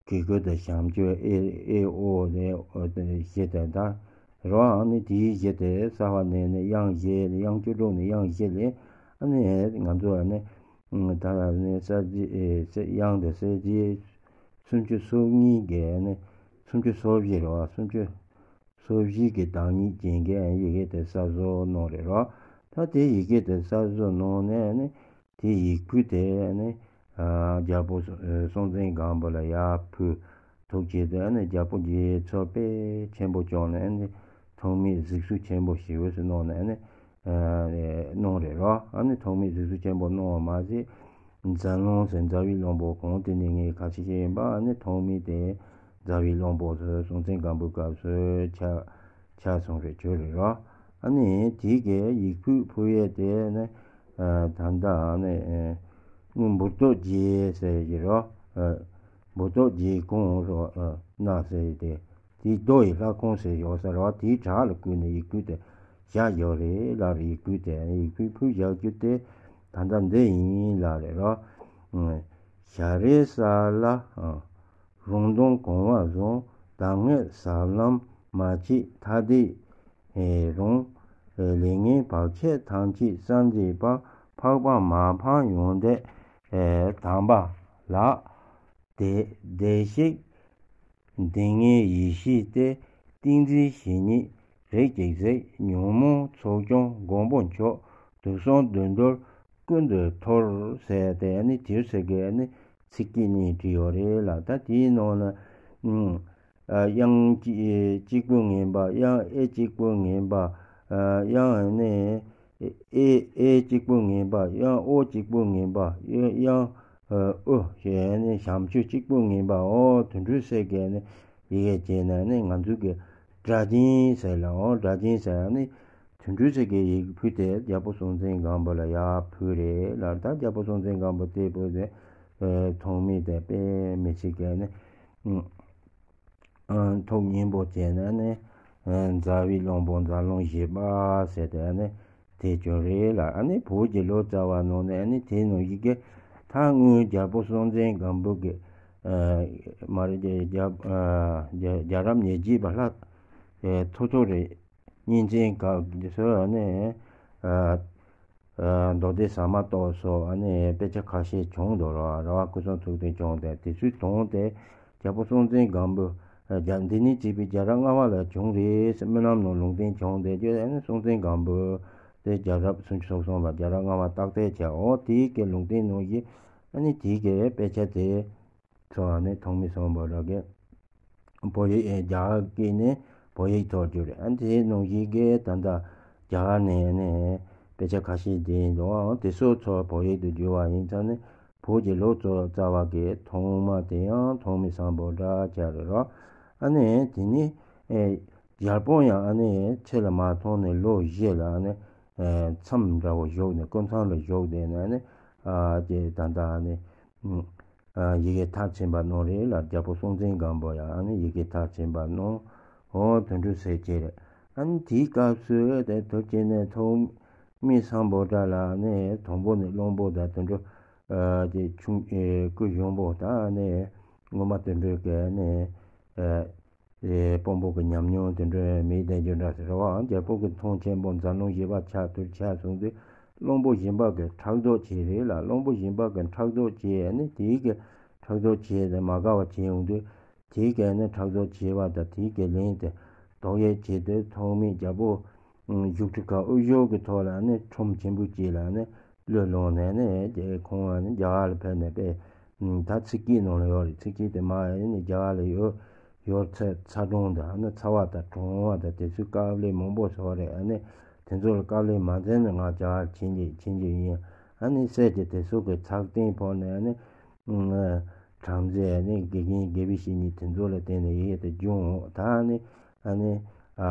གི་གུ་དང་བྱམས་ཆོས་ཨེ་ཨེ་ཨོ་ནས་ཨོ་དང་བཞི་དང་ད་རོ་ཨ་ནི་དེའི་བཞི་དེ་གསར་བ་ནས་ནི་དབྱངས་བཞི་དབྱངས་བཅུ་དྲུག་ནས་དབྱངས་བཞི་ལས་ཨ་ནི་ང་ཚོ་ཨ་ནི་ད་ནི་ས་རྗེ་ཨེ་ས་དབྱངས་དང་ས་རྗེ་སུམ་ཅུ་སོ་གཉིས་ཀྱི་ཨ་ནི་སུམ་ཅུ་སོ་བཞི་རོ་སུམ་ཅུ་སོ་བཞི་གི་བདག་ཉིད་ཅན་གྱི་ཡི་གེ་དེ་གསར་བཟོ་གནང་རེད་རོ། ད་དེ་ཡི་གེ་དེ་གསར་བཟོ་གནང་ནས་ཨ་ནི། དེ་ཡིག་ཕུད་དེ་ནི་རྒྱལ་པོ་སྲོང་བཙན་སྒམ་པོ་ལ་ཡར་ཕུལ། ཐུགས་རྗེ་དེ་ནི་རྒྱལ་པོ་རྗེས་ཚོར་དཔེ་ཆེན་པོ་བྱུང་ནས་ནི་ཐོགས་མེད་གཟིགས་སུ་ཆེན་པོ་ཞེ་པོ་ཞིག་གནང་ནས་ནི་གནང་རེད་རོ། ཨ་ནི་ཐོགས་མེད་གཟིགས་སུ་ཆེན་པོ་གནང་བ་མ་ཟད། རྫ་ལུང་ཟེར་རྫ་བའི་གླང་པོ་གོང་དེ་ནས་ངས་ཁ་ཤས་ཤིག་ཡིན་པ་ཨ་ནི་ཐོགས་མེད་དེ་རྫ་བའི་གླང་པོ་སྲོང་བཙན་སྒམ་པོའི་སྐབས་སུ་ཆགས། ཆགས་སོང་རེད་བྱུང་རེད་རོ། ཨ་ནི་དེ་གའི་ཡིག་ཕུད་ཕུལ་ཡས་དེ་ནི་ད་ལྟ་ནི་སྔོན་འབུར་ཏོག་རྗེ་ཟེར་གྱི་རོ། འབུར་ཏོག་རྗེ་གུང་རོ་ན་ཟེར་དེ་དེའི་རྡོ་ཡི་ལྷ་ཁང་ཟེར་ཡོད་ས་རོ། དེའི་བྲག་ལ་བརྐོས་ནས་ཡིག་ཕུད་དེ་བཞག་ཡོད་རེད་ལབ་རེད། ཡིག་ཕུད་དེ་ཡིག་ཕུད་ཕུལ་བཞག་རྒྱུ་དེ་ད་ལྟ་འདི་ཡིན་ལབ་རེད་རོ། བྱ་རེ་ས་ལ། རུང་སྟོང་གོང་བ་བཟུང་། གདམས་ངག་ཟབ་ལམ་མ་མཆིས་ཐ་དད་རུང་། ལས་ངན་བག་ཆགས་ཐམས་ཅད་སངས་རྒྱས་པ། འཕགས་པ་མ་འཕངས་ཡོན་ཏན་དམ་པ་ལགས། བདེ་བདེ་གཤེགས་བདེ་ལྔའི་ཡེ་ཤེས་ཏེ། ཏིང་འཛིན་ཞི་གནས་རིགས་ཀྱི་གཟིགས། ཉོན་མོངས་ཚོགས་བཅོམ་མགོན་པོ་མཆོག། དུག་གསུམ་བདུད་འདུལ་ཀུན་ཏུ་མཐོལ་ཟེར་ཏེ་ནི་དེར་ཟེར་གི་ནི་ཚིག་གི་ནི་བྲིས་ཡོད་རེད་ལ། ད་དེའི་ནང་ལ་དབྱངས་གཅིག་པུ་ངན་པ། དབྱངས་ཨེ་གཅིག་པུ་ངན་པ། དབྱངས་ནི་ཨེ་ཨེ་གཅིག་པུ་ངན་པ། དབྱངས་ཨོ་གཅིག་པུ་ངན་པ། དབྱངས་ཨོ་ཞེས་ནི་བྱམས་ཆོས་གཅིག་པུ་ངན་པ། ཨོ་དུད་འགྲོའི་སྲས་ཀྱི་ནི་ཡི་གེ་བྱས་ན་ནི་ང་ཚོ་གི་ སྒྲ་གཅན་ཟེར་ལ་འོ་སྒྲ་གཅན་ཟེར་ཨ་ནི་དོན་གྲུབ་ཚེ་གིས་ཡི་གེ་ཕུལ་ཏེ་རྒྱལ་པོ་སྲོང་བཙན་སྒམ་པོ་ལ་ཡར་ཕུལ་རེད་ལ། ད་རྒྱལ་པོ་སྲོང་བཙན་སྒམ་པོ་དེ་ཕུལ་ཏེ་མཐོང་མི་དེ་དཔེ་མི་སྲིད་ཀྱི་ཨ་ནི་ཐུགས་མཉེས་པོ་བྱས་ནས་ནི་མཛའ་བའི་གླང་པོ་མཛའ་གླང་བཞི་པ་ཟེར་ཏེ་ཨ་ནི་དེ་བྱུང་རེད་ལ། ཨ་ནི་བོད་ཀྱི་ལོ་ཙཱ་བ་ནང་ནས་ཨ་ནི་དེ་ནང་བཞིན་གྱི་ད་སྔོན་རྒྱལ་པོ་སྲོང་བཙན་སྒམ་པོ་གི་མ་རེད་རྒྱལ་རྒྱལ་རྒྱལ་རབས་ཉེར་བརྒྱད་པ་ལྷ་ཐོ་ཐོ་རི་གཉན་བཙན་སྐབས་འདི་ཚོ་ནས་མདོ་སྡེ་ཟ་མ་ཏོག་སོགས་ནས་དཔེ་ཆ་ཁ་ཤས་བྱུང་འདུག་ར་ར་བ་སྐུ་གསུང་ཐུགས་རྟེན་བྱུང་སྟེ་དེ་ཚོའི་དོན་དེ་རྒྱལ་པོ་སྲོང་བཙན་སྒམ་པོ་རྒྱ་འདི་ནས་བརྩིས་པའི་རྒྱལ་རབས་ལྔ་པ་ལ་བྱུང་རེད་ཟེར་རྨི་ལམ་ནང་ལུང་བསྟན་བྱུང་སྟེ་རྒྱ་ནས་སྲོང་བཙན་སྒམ་པོ་དེ་རྒྱལ་རབས་སུམ་ཅུ་སོ་གསུམ་པ་རྒྱལ་རབས་ལྔ་པ་རྟགས་གསལ་བྱས་འོ་དེའི་གི་ལུང་བསྟན་ནང་བཞིན་ཨ་ནི་དེའི་གི་དཔེ་ཆ་དེ། ཚོ་ནི་ཐོགས་མེད་སམ་བྷོ་ཊ་གི་བོད་ཡིག་རྒྱ་གར་སྐད་ནས་བོད་ཡིག་ཐོག་བསྒྱུར་རེད། ཨ་དེའི་ནང་བཞིན་གི་ད་ལྟ་རྒྱ་གར་ནས་ནི་དཔེ་ཆ་ཁ་ཤས་བསྡུས་འདུག་དེ་ཚོ་ཚོ་བོད་ཡིག་ཏུ་བསྒྱུར་བ་ཡིན་ཙང་ནི་བོད་ཀྱི་ལོ་ཙཱ་བ་གི་ཐོག་མ་དེ་ཡང་ཐོགས་མེད་སམ་བྷོ་ཊ་ཆགས་རེད་རོ། ཨ་ནི་དེ་ནི་རྒྱལ་པོ་ཡང་ཨ་ནི་ཚེ་ལ་མ་ཐོན་ནས་ལོ་བཞི་ལ་ཨ་ནི་མཚམས་འདྲ་བོ་བཞུགས་ནས་སྐུ་མཚམས་ལ་བཞུགས་བསྡད་ནས་ཨ་ནི་དེ་ད་ལྟ་ཨ་ནི། ཡི་གེ་མཐར་ཕྱིན་པ་གནང་རེད་ལ། རྒྱལ་པོ་སྲོང་བཙན་སྒམ་པོ་ཡང་ནི་ཡི་གེ་མཐར་ཕྱིན་པ་གནང་། འོ་དོན་གྲུབ་ཟེར་གྱི་རེད། ཨ་ནི་དེའི་སྐབས་སུ་དེ་དུས་ཀྱི་ནས་ཐོགས་མེད་སམ་བྷོ་ཊ་ལ་ནི་དང་པོ་ནས་གླང་པོ་དང་དོན་གྲུབ་དེ་ཆུང་སྐུ་གཞོན་པོ་དང་ནི་སྔོན་མ་དོན་གྲུབ་ཀྱི་ནི། དཔོན་པོ་གི་ཉམས་མྱོང་དེ་འདྲ་མེད་བསྡད་རྒྱུ་འདྲ་ཟེར་བའང་རྒྱལ་པོ་གི་མཐོང་ཆེན་པོ་མཛའ་གླང་བཞི་པ་ཆགས་དུས་ཆགས་སོང་དུས་གླང་པོ་གཞན་པ་གི་ཕྲག་དོག་བྱས་རེད་ལ། གླང་པོ་གཞན་པ་གི་ཕྲག་དོག་བྱས་ནས་དེའི་གི་ཕྲག་དོག་བྱས་ནས་མ་དགའ་བ་བྱས་ཡོང་དུས་དེའི་གི་ནི་ཕྲག་དོག་བྱས་པ་དང་དེའི་གི་ལན་དེ་དོགས་ཡོད་བྱས་དུས་ཐོགས་མེད་རྒྱལ་པོ་བཞུགས་ཁྲི་ཁ་དབུ་བཞུགས་ཀྱི་ཐོག་ལ་ནི་ཁྲོམ་ཆེན་པོ་བྱས་ལ་ནི། བློས་བླངས་ནས་ནི་ཁོང་ནི་རྒྱ་གར་ལ་ཕེབས་ནས་པས་ད་ཚིག་སྐྱིད་ནང་ལ་ཡོད་རེད། ཚིག་སྐྱིད་དེ་མ་ཡིན་ནི་རྒྱ་གར་ལ་ཡོད་ཡོད་ཚད་ཚ་གྲང་དང་ནི་ཚ་བ་དང་གྲང་བ་དང་དེ་ཚོའི་དཀའ་ལས་མང་པོ་བཟོ་རེད། ཨ་ནི་དེ་ཚོ་ལ་དཀའ་ལས་མ་འཛེམས་ནས་ང་རྒྱ་གར་ཕྱིན་གྱི་ཕྱིན་གྱི་ཡིན། ཨ་ནི་སྲས་ཀྱི་དེ་ཚོ་གི་ཚགས་སྟེང་ཕོག་ནས་ཨ་ནི་བྲམ་ཟེ་ཨ་ནི་དགེ་རྒན་དགེ་བའི་བཤེས་གཉེན་དེ་ཚོ་ལ་བརྟེན་ནས་ཡི་གེ་དེ་སྦྱོང་ད་ཨ་ནི། ཨ་ནི། ཨ་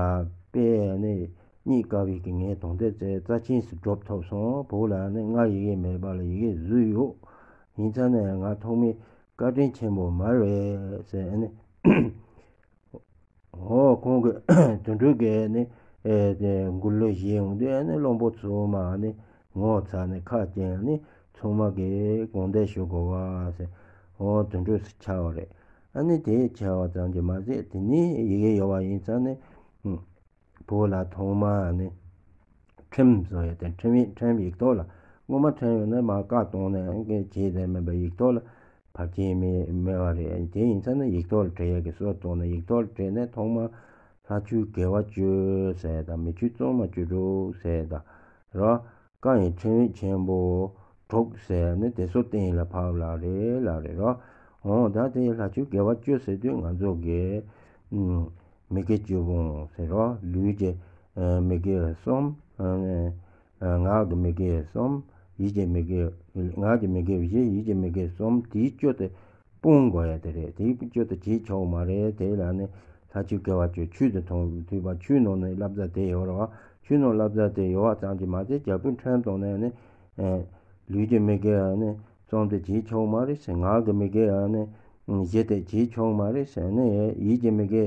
དཔེ་ཨ་ནི་རྙེད་དཀའ་བའི་གི་ངས་དོན་དེ་རྩ་རྩ་ཆེན་ཞིག་སྒྲུབ་ཐུབ་སོང་། བོད་ལ་ཨ་ནི་སྔར་ཡི་གེ་མེད་པ་ལ་ཡི་གེ་བཟོས་ཡོད། ཡིན་ཙང་ནས་ང་ཐོགས་མེད་བཀའ་དྲིན་ཆེན་པོ་མ་རེད་ཟེར་ཨ་ནི། འོ་ཁོང་གི་དོན་གྲུབ་ཀྱིས་ཨ་ནི་ཨེ་དེ་མགུར་གླུ་བཞེས་ཡོང་དུས་ཨ་ནི་བློན་པོ་ཚོ་མ་ཨ་ནི་ངོ་ཚ་ནས་ཁ་སྐྱེངས་ཨ་ནི་ཚང་མ་གིས་དགོངས་དག་ཞུ་དགོས་པ་ཟེར། འོ་དོན་གྲུབ་ཆགས་པ་རེད། ཨ་ནི་དེ་ཆགས་པ་ཙམ་གྱིས་མ་ཟད་དེ་ནི་ཡི་གེ་ཡོད་པ་ཡིན་ཙང་ནི་བོད་ལ་ཐོག་མ་ཨ་ནི་ཁྲིམས་བཟོ་ཡ་དེ་ཁྲིམས་ཡིག་ཁྲིམས་ཡིག་ཐོག་ལ་སྔོན་མ་ཁྲིམས་ཡོད་ན་མ་བཀའ་གཏོང་ནས་ཨ་ནི་བྱས་ཏེ་མིན་པ་ཡིག་ཐོག་ལ་ཕར་སྐྱེལ་མེད་མེད་པ་རེད། དེ་ཡིན་ཙང་ནི་ཡིག་ཐོག་ལ་བྲིས་ཡ་གི་སྲོལ་གཏོང་ནས་ཡིག་ཐོག་ལ་བྲིས་ནས་ཐོག་མ་ལྷ་ཆོས་དགེ་བ་བཅུ་ཟེར་དང་མི་ཆོས་གཙང་མ་བཅུ་དྲུག་ཟེར་དང་རོ། བཀའ་ཡི་ཁྲིམས་ཡིག་ཆེན་པོ་དྲུག་ཟེར་ནི་དེ་ཚོ་གཏན་ལ་ཕབ་ལ་རེད་ལ་རེད་རོ། འོ་ད་དེ་ལྷ་ཆོས་དགེ་བ་བཅུ་ཟེར་དུས་ང་ཚོ་གི་མི་དགེ་བཅུ་སྤོང་ཟེར་རོ། ལུས་ཀྱི་མི་དགེ་གསུམ། ངག་གི་མི་དགེ་གསུམ། ཡིད་ཀྱི་མི་དགེ། ངག་གི་མི་དགེ་བཞི། ཡིད་ཀྱི་མི་དགེ་གསུམ། དེའི་བཅུ་དེ་སྤོང་དགོས་ཡ་དེ་རེད། དེའི་བཅུ་དེ་བྱེད་ཆོག་མ་རེད། དེ་ལ་ནི་ལྷ་ཆོས་དགེ་བ་བཅུ་ཆོས་དང་མཐུན་པ་ཆོས་ནང་ནས་བསླབ་བྱ་དེ་ཡོད་རེད་བ། ཆོས་ནང་བསླབ་བྱ་དེ་ཡོད་བ་ཙམ་གྱིས་མ་ཟད་རྒྱལ་པོའི་ཁྲིམས་དང་ནས་ནི་ལུས་ཀྱི་མི་དགེ་ནི་གསུམ་དེ་བྱེད་ཆོག་མ་རེད་ཟེར། ངག་གི་མི་དགེ་ནི་བཞི་དེ་བྱེད་ཆོག་མ་རེད་ཟེར་ནི་ཡིད་ཀྱི་མི་དགེ་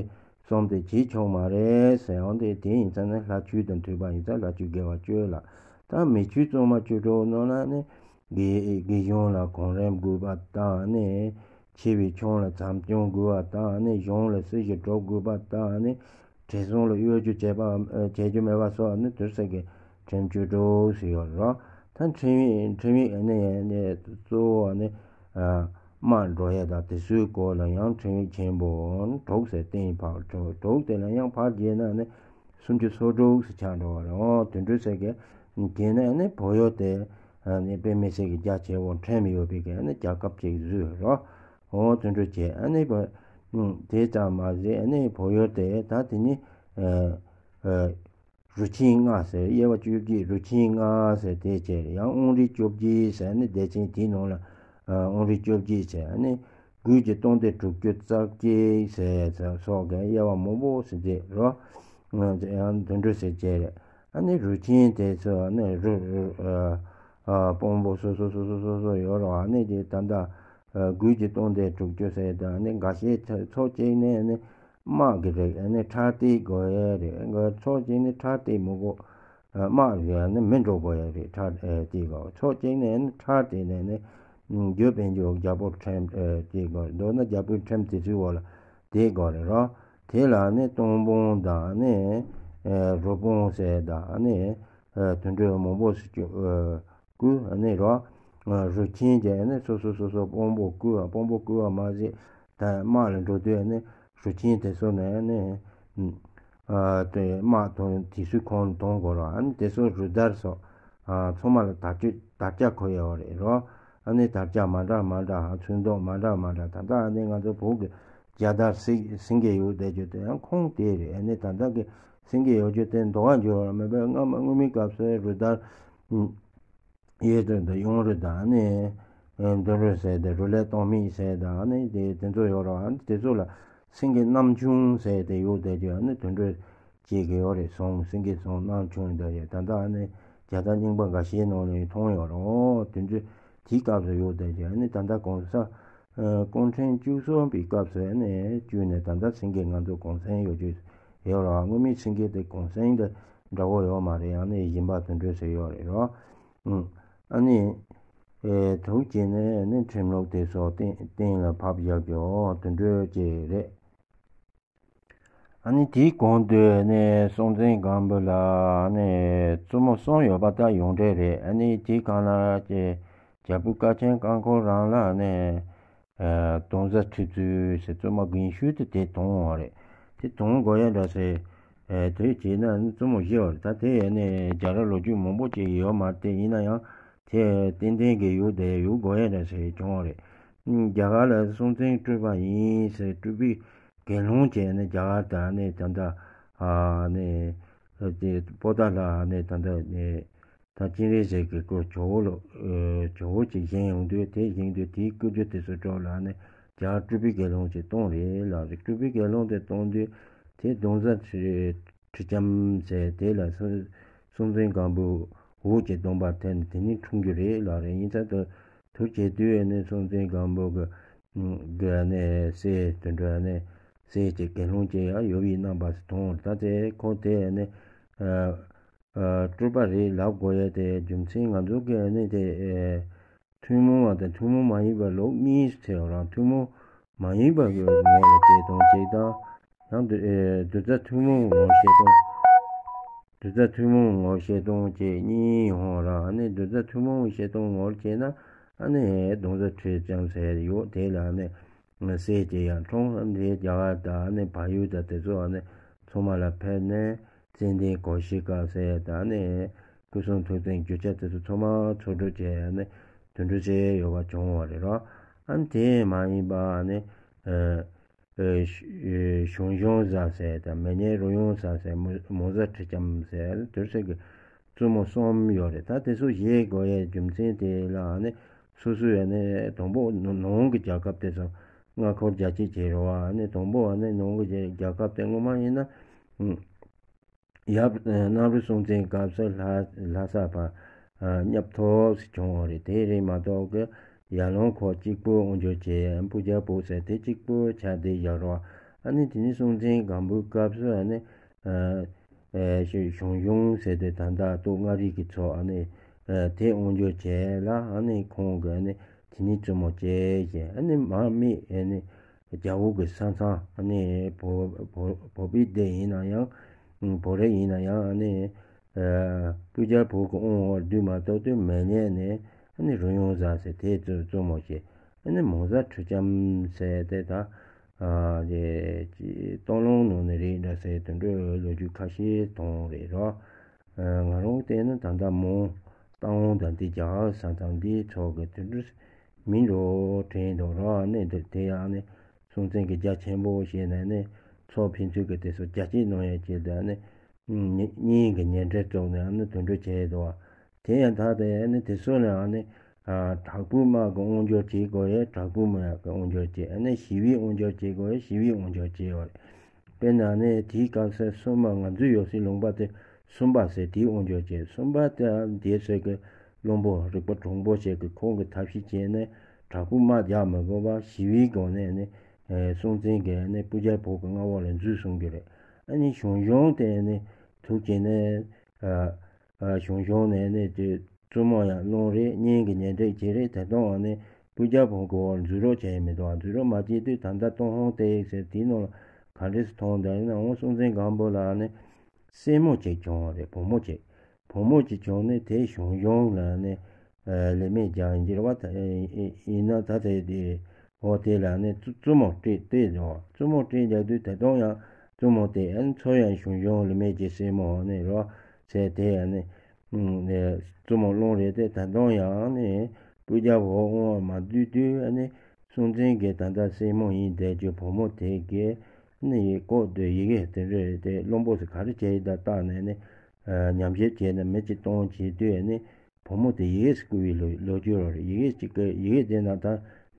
གསུམ་དེ་བྱེད་ཆོག་མ་རེད་ཟེར། འོན་ཏེ་དེ་ཡིན་ཙང་ནི་ལྷ་ཆོས་དང་མཐུན་པ་ཡིན་ཙང་ལྷ་ཆོས་དགེ་བ་བཅུ་ལ། ད་མི་ཆོས་གཙང་མ་བཅུ་དྲུག་ནང་ལ་ནི་དགེ་དགེ་སྦྱོང་ལ་གོང་རིམ་དགོས་པ་དང་ནི་ཆེ་བའི་ཆུང་ལ་བྱམས་སྐྱོང་དགོས་པ་དང་ནི་གཞུང་ལ་སྲི་ཞུ་སྒྲུབ་དགོས་པ་དང་ནི་བྲེལ་ཟུང་ལ་གཡོ་སྒྱུ་བྱེད་པ་བྱེད་རྒྱུ་མེད་པ་སོགས་ནི་དུར་ཟེར་གི་ཁྲིམས་བཅུ་དྲུག་ཟེར་ཡོད་རེད། ད་ཁྲིམས་ཡིག་ཁྲིམས་ཡིག་ནི་ནི་གཙོ་བོ་ནི། དམག་འགྲོ་ཡས་དང་དེ་ཚོའི་སྐོར་ལ་ཡང་ཁྲིམས་ཡིག་ཆེན་པོ་དྲུག་ཟེར་གཏན་ཕབ་དྲུག་དྲུག་དེ་ལ་ཡང་ཕར་བརྒྱབ་ན་ནི་སུམ་ཅུ་སོ་དྲུག་ཟེར་ཆགས་འགྲོ་བ་རེད། འོ་དོན་གྲུབ་ཟེར་གི་དེ་ནས་ནི་བོད་ཡུལ་དེ་ནི་དཔེ་མི་སྲིད་ཀྱི་རྒྱ་ཆེ་བོ་ཁྲིམས་ཡོད་པའི་གི་ནི་རྒྱལ་ཁབ་ཅིག་བཟོས་རོ། འོ་དོན་གྲུབ་བྱས་ནི་དེ་ཙམ་མ་ཟད་ནི་བོད་ཡུལ་དེ་ད་དེ་ནི། རུ་ཆེན་ལྔ་ཟེར་དབྱེ་བ་བཅུ་གཅིག་རུ་ཆེན་ལྔ་ཟེར་དེ་བྱས། ཡང་དབང་རིས་བཅོ་བརྒྱད་ཟེར་ནི་སྡེ་ཚན་དེའི་ནང་ལ་དབང་རིས་བཅོ་བརྒྱད་ཟེར་ནི་ དགུས་ཀྱི་སྟོང་སྡེ་དྲུག་ཅུ་རྩ་བརྒྱད་ཟེར་སོགས་ཀྱི་དབྱེ་བ་མང་པོ་ཞིག་མཛད་རོ། ཡང་དོན་འགྲོ་ཟེར་བྱས་རེད། ཨ་ནི་རུས་ཆེན་དེ་ཚོ་ནི་རུ་སྤུན་པོ་སོ་སོ་སོ་སོ་སོ་སོ་ཡོད་རོ། ཨ་ནི་དེ་ད་ལྟ་དགུས་ཀྱི་སྟོང་སྡེ་དྲུག་ཅུ་ཟེར་ད་ནི་འགའ་ཤས་ཚོ་གཅིག་ནས་ནི་དམག་གི་རིགས་ནི་ཁྲག་སྟེ་དགོས་ཡས་རེད། ཚོ་གཅིག་ནི་ཁྲག་སྟེ་མི་དགོས། དམག་རེད་ནི་མི་འགྲོ་དགོས་ཡས་རེད། ཁྲག་སྟེ་དགོས། ཚོ་གཅིག་ནས་ནི་ཁྲག་སྟེ་ནས་ནི་རྒྱུ་དཔལ་འབྱོར་རྒྱལ་པོར་ཁྲིམས་སྟེ་དགོས། མདོར་ན་རྒྱལ་པོའི་ཁྲིམས་དེ་ཚོའི་འོག་ལ་དེ་དགོས་རེད་རོ། དེ་ལ་ནི་སྟོང་སྤུན་དང་ནི་རུས་སྤུན་ཟེར་དང་ནི་དོན་འགྲོ་མང་པོ་ཞིག་བསྐུལ་ནི་རོ། རུས་ཆེན་གྱི་ནི་སོ་སོ་སོ་སོ་སྤུན་པོ་བསྐུལ་བ་སྤུན་པོ་བསྐུལ་བ་མ་ཟད། ད་དམག་ལ་འགྲོ་དུས་ནི་རུས་ཆེན་དེ་ཚོ་ནས་ནི་དེ་དམག་དང་དེ་ཚོའི་ཁོངས་གཏོང་དགོས་རོ། ཨ་ནི་དེ་ཚོ་རུས་དར་སོགས་ཚང་མ་ལ་དར་ལྕོག་དར་ལྕག་གོན་ཡོད་རེད་རོ། ཨ་ནི་དར་ལྕག་མ་འདྲ་མ་འདྲ་ཚོན་མདོག་མ་འདྲ་མ་འདྲ། ད་ལྟ་ཨ་ནི་ང་ཚོ་བོད་ཀྱི་རྒྱལ་དར་སེང་སེང་གེ་ཡོད་བསྡད་རྒྱུ་དེ་ཡང་ཁུངས་དེ་རེད། ཨ་ནི་ད་ལྟ་གི་སེང་གེ་ཡོད་རྒྱུ་དེ་འདོགས་པ་འགྱུར་བ་མེད་པས། སྔ་མ་སྔོན་མའི་སྐབས་སུ་རུས་དར་ཡོད་དོན་དུ་ཡུངས་རུས་དང་ནི་མདུན་རུས་ཟེར་ཏེ་རུས་ལས་སྟོང་མིག་ཟེར་དང་ནི་དེ་དེ་ཚོ་ཡོད་རོ། ཨ་ནི་དེ་ཚོ་ལ་སེང་གེ་རྣམ་ཆུང་ཟེར་ཏེ་ཡོད་བསྡད་རྒྱུ། ཨ་ནི་དོན་འགྲོ་བྱེད་ཀྱི་ཡོད་རེད། ཟུང་སེང་གེ་ཟུང་རྣམ་ཆུང་ཡོད་བསྡད་རྒྱུ། ད་ལྟ་ཨ་ནི་རྒྱལ་དར་རྙིང་པ་འགའ་ཤས་ནང་ནས་མཐོང་ཡོད་རོ། དེ་ཚོ་དེའི་སྐབས་སུ་ཡོད་བསྡད་རྒྱུ། ཨ་ནི་ད་ལྟ་གོང་ས་སྐུ་ཕྲེང་བཅུ་གསུམ་པའི་སྐབས་སུ་ཨ་ནི་བཅུ་ནས་ད་ལྟ་སེང་གེ་ང་ཚོ་གུང་སེང་ཡོད་རྒྱུ་ཡོད་རོ། སྔོན་མའི་སེང་གེ་དེ་གུང་སེང་དེ་འདྲ་བོ་ཡོད་མ་རེད། ཨ་ནི་བཞིན་པ་དོན་འགྲོ་ཟེར་ཡོད་རེད་རོ། ཨ་ནི། ཨེ་དུག་ཅེས་ནས་ནི་ཁྲིམས་ལུགས་དེ་སོགས་གཏན་གཏན་ལ་ཕབ་བཞག་རྒྱུ་དོན་འགྲོ་ཅེས་རེད། ཨ་ནི་དེའི་གོང་དུ་ནི་སྲོང་བཙན་སྒམ་པོ་ལ་ནི་བཙུན་མོ་གསུམ་ཡོད་པ་ལྟར་ཡོངས་གྲགས་རེད། ཨ་ནི་དེའི་སྒང་ལ་ཀྱི་རྒྱལ་པོ་ཀ་ཆེན་ཀ་ཁོ་རང་ལ་ནི། ཨ་གདུང་བཟའ་ཁྲི་བཙུན་ཟེར་བཙུན་མ་རྒན་ཤོས་དེ་དེ་དོན་བ་རེད། དེ་དོན་དགོས་ཡ་འདྲ་ཟེར། ཨ་དེ་བྱས་ན་ནི་བཙུན་མོ་བཞི་བ་རེད། ད་དེ་ཡ་ནི་རྒྱལ་རབས་ལོ་རྒྱུས་མང་པོ་ཅིག་ཡོད་མ་རེད། དེ་ཡིན་ན་ཡང་དེ་ཏན་ཏན་གྱི་ཡོད་དེ་ཡོད་དགོས་ཡ་འདྲ་ཟེར་བྱུང་བ་རེད། རྒྱ་གར་ལ་སྲོང་བཙན་སྤྲུལ་པ་ཡིན་ཟེར་སྤྲུལ་པའི་དགེ་སློང་བྱས་ནས་རྒྱ་གར་དང་ནི་ད་ལྟ་ཨ་ནི་དེ་པོ་ཏཱ་ལ་ནི་ད་ལྟ་ནི། ད་སྤྱན་རས་གཟིགས་ཀྱི་སྐུ་ཇོ་བོ་ལ་ཨེ་ཇོ་བོ་ཅིག་བཞེངས་ཡོང་དུས། དེ་བཞེངས་དུས་དེའི་སྐུ་རྒྱུ་དེ་ཚོ་སྤྲོ་ལ་ནི་རྒྱ་སྤྲུལ་པའི་དགེ་སློང་ཅིག་གཏོང་རེད་ལ་རེད། སྤྲུལ་པའི་དགེ་སློང་དེ་གཏོང་དུས་དེ་གདུང་བཟའ་ཁྲི་ཁྲི་ལྕམ་ཟེར་དེ་ལ་སྲོང་སྲོང་བཙན་སྒམ་པོའི་འོག་གི་སྡོམ་པ་ཐེབས་ནས་དེ་ནས་འཁྲུངས་རྒྱུ་རེད་ལ་རེད། ཡིན་ཙང་དུ་དུར་བྱེད་དུས་ནི་སྲོང་བཙན་སྒམ་པོ་གི་གི་ནི་སྲས་དེ་འདྲ་ནི་སྲས་ཀྱི་དགེ་སློང་ཅིག་ཡང་ཡོད་པའི་རྣམ་པ་ཞིག་མཐོང་། ད་དེ་ཁོ་དེ་ནི། ཨ་སྤྲུལ་པ་རེད་ལབ་དགོས་ཡ་དེ་རྒྱུ་མཚན་ང་ཚོ་གི་ནི་དེ་ཨེ་ཐུན་མོང་བ་དང་ཐུན་མོང་མ་ཡིན་པ་ལོགས་གཉིས་སུ་ཕྱེ་བ་རང་ཐུན་མོང་མ་ཡིན་པ་གི་ངོ་ལ་བྱེད་སྟངས་གཅིག་དང་། ཡང་དུ་ཨེ་གདུལ་བྱ་ཐུན་མོང་ངོ་ཤེས་སྟངས། གདུལ་བྱ་ཐུན་མོང་ངོ་ཤེས་སྟངས་བཅས་གཉིས་ཡོང་བ་ར། ནི་གདུལ་བྱ་ཐུན་མོང་ངོ་ཤེས་སྟངས་ངོར་བྱས་ན་ཨ་ནི་གདུང་བཟའ་ཁྲི་ལྕམ་ཟེར་ཡོད་དེ་ལ་ནི། སྲས་ཀྱི་ཡང་འཁྲུངས་འདི་རྒྱ་གར་དང་ནི་བལ་ཡུལ་དང་དེ་ཚོ་ནི་ཚང་མ་ལ་ཕེབས་ནས་ཙན་དན་གོ་ཤཱི་ཀ་ཟེར་དང་ནི་སྐུ་གསུང་ཐུགས་རྟེན་རྒྱུ་ཆ་དེ་ཚོ་ཚང་མ་འཚོལ་སྒྲུབ་བྱས་ནི་དོན་འགྲུབ་བྱས་ཡོད་པ་བྱུང་བ་རེད་རོ། ཨ་ནི་དེ་མ་ཡིན་པ་ནི་ཨ་ཨ་ཞང་ཞུང་བཟའ་ཟེར་དང་མི་ཉག་རུ་ཡོང་བཟའ་ཟེར་མོ་མོ་བཟའ་ཁྲི་ལྕམ་ཟེར་དུར་ཟེར་གི་བཙུན་མོ་གསུམ་ཡོད་རེད། ད་དེ་ཚོ་བཞེས་དགོས་ཡའི་རྒྱུ་མཚན་དེ་ལ་ནི། སོ་སོའི་ནི་དང་པོ་ནང་གི་རྒྱལ་ཁབ་དེ་ཚོ་མངའ་འཁོར་རྒྱ་སྐྱེད་བྱེད་རོགས། ནི་དང་པོ་ནི་ནང་གི་རྒྱལ་ཁབ་དེ་སྔོན་མ་ཡིན་ན་ཡབ་གནམ་རི་སྲོང་བཙན་སྐབས་སུ་ལྷ་ལྷ་ས་པ་ཨ་གཉབ་ཐོབ་ཟེར་བྱུང་བ་རེད། དེ་རེད་མ་གཏོགས་གི་ཡར་ལུང་ཁོག་གཅིག་པུ་དབང་སྒྱུར་བྱས། སྤུ་རྒྱལ་པོ་ཟེར་དེ་གཅིག་པུ་ཆགས་བསྡད་བཞག་རོགས། ཨ་ནི་དེ་ནི་སྲོང་བཙན་སྒམ་པོའི་སྐབས་སུ་ཨ་ནི། ཨ་ཞང་ཞུང་ཟེར་དེ་ད་ལྟ་སྟོད་མངའ་རིས་ཀྱི་ཕྱོགས་ཨ་ནི་ཨ་དེ་དབང་སྒྱུར་བྱས་ལ་ཨ་ནི་ཁོང་གི་ཨ་ནི་དེ་ནི་བཙུན་མོ་བྱས་བྱས་ཨ་ནི་མར་མེ་ཨ་ནི་རྒྱ་བོད་ཀྱི་ས་མཚམས་ཨ་ནི་བོ་བོ་བོད་པའི་སྡེ་ཡིན་ན་ཡང་བོད་རིགས་ཡིན་ན་ཡང་ཨ་ནི་ཨ་སྤུ་རྒྱལ་བོད་ཀྱི་དབང་འོག་བསྡུས་མ་གཏོགས་དུ་མེད་ནས་ནི་ཨ་ནི་རུ་ཡོང་བཟའ་ཟེར་དེ་བཙུན་བཙུན་མོ་བྱས། ཨ་ནི་མོ་བཟའ་ཁྲི་ལྕམ་ཟེར་དེ་དང་། ཨ་དེ་ཅི་སྟོད་ལུང་ནང་ནས་རེད་འདྲ་ཟེར་དེ་འདྲའི་ལོ་རྒྱུས་ཁ་ཤས་མཐོང་རེད་རོ། ཨ་ང་རང་བལྟས་ན་ད་ལྟ་མོ་སྟག་འོང་དང་དེ་རྒྱ་གར་ས་དང་དེའི་ཚོགས་ཀྱི་དེ་འདྲ་མིན་འགྲོ་དྲན་འདུག་རོ། ཨ་ནི་འདིར་དེ་ཡང་ནི་སྲོང་བཙན་གྱི་རྒྱ་ཆེན་པོ་ཞེས་ནས་ནི་ཚོགས་ཕན་ཚུན་གྱི་དེ་ཚོ་རྒྱ་སྐྱེད་གནང་ཡས་ཀྱི་ད་ནི་གཉེན་གཉེན་གྱི་ཉེ་འབྲེལ་བཙུགས་ནས་ཨ་ནི་དེ་འདྲ་བྱས་འདུག་དེ་ཡང་ད་དེ་ནི་དེ་ཚོ་ནི་ཨ་ནི་ དྲག་པོའི་དམག་གི་དབང་སྒྱུར་བྱེད་དགོས་ཡས། དྲག་པོའི་དམག་གི་དབང་སྒྱུར་བྱེད། ཨ་ནི་ཞི་བའི་དབང་སྒྱུར་བྱེད་དགོས་ཡས། ཞི་བའི་དབང་སྒྱུར་བྱེད་དགོས། དཔེར་ན་ནི་དེའི་སྐབས་སུ་སོ་མ་ང་ཚོའི་ཡོད་སའི་ལུང་པ་དེ་སུམ་པ་ཟེར། དེའི་དབང་སྒྱུར་བྱེད། སུམ་པ་དེ་འདས་སོ་གི་བློན་པོ་རིག་པ་གྲུང་པོ་ཞིག་གིས་ཁོང་གིས་ཐབས་ཤེས་བྱས་ནས་དྲག་པོའི་དམག་རྒྱག་མི་དགོས་པ་ཞི་བའི་སྒོ་ནས་ནི་སྲོང་བཙན་གྱིས་ནི་སྤུ་རྒྱལ་བོད་ཀྱི་མངའ་འོག་ལ་འཛུལ་སོང་གི་རེད། ཨ་ནི་ཞང་ཞུང་དེ་ནི་ཐུགས་ཀྱིས་ནི་ཞང་ཞུང་ནས་ནི་དེ་བཙུན་མོ་ཡང་བློན་རེད། གཉེན་གྱི་ཉེ་འབྲེལ་བྱས་རེད། ད་དུང་ཨ་ནི་སྤུ་རྒྱལ་བོད་ཀྱི་འོག་འཛུལ་རོགས་བྱས་མི་འདུག་འཛུལ་རོགས་མ་བྱས་དུས་ད་ལྟ་ཏུན་ཧོང་བལྟས་ཟེར། དེའི་ནང་ལ་ག་འདྲས་སུ་མཐོང་འདུག་ན། འོ་སྲོང་བཙན་སྒམ་པོ་ལ་ནི་སྲས་མོ་གཅིག་བྱུང་བ་རེད། བུ་མོ་གཅིག་བུ་མོ་གཅིག་བྱུང་ནས་དེ་ཞང་ཞུང་ལ་ནི་ལི་མས་རྒྱག་འགྱུར་བ་ད་ཡིན་ན། ད་དེ་དེ་འོ་དེ་ལ་ནི་བཙུན་མོ་སྤྲད་དེ་བཙུན་མོ་སྤྲད་རྒྱག་དུས་ད་དུང་ཡང་བཙུན་མོ་དེ་ཨ་ནི་མཚོ་ཡང་ཞང་ཞུང་ལི་མས་ཀྱི་སྲས་མོ་ནི་རོ་ཟེར་དེ་ཨ་ནི་བཙུན་མོ་བློན་རེད་དེ། ད་དུང་ཡང་ནི་སྤུ་རྒྱལ་བོད་དབང་མ་བསྡུས་དུས་ཨ་ནི་སྲོང་བཙན་གྱི་ད་ལྟ་སྲས་མོ་ཡིན་བསྡད་རྒྱུ་བུ་མོ་དེ་གི་ནི་ཡི་ལྐོག་ཏུ་ཡི་གེ་དེ་འདྲ་དེ་བློན་པོ་ཚོས་ག་རེ་བྱས་ཡིན་ད་བལྟས་ནས་ནི་ཉམས་ཞིབ་བྱས་ནས་མི་གཅིག་གཏོང་བྱེད་དུས་ནི་བུ་མོ་དེ་ཡི་གེ་ཞིག་བསྐུར་བའི་ལོ་ལོ་རྒྱུས་རོ་རེད། ཡི་གེ་གཅིག་གི་ཡི་གེ་དེ་ནང་ད་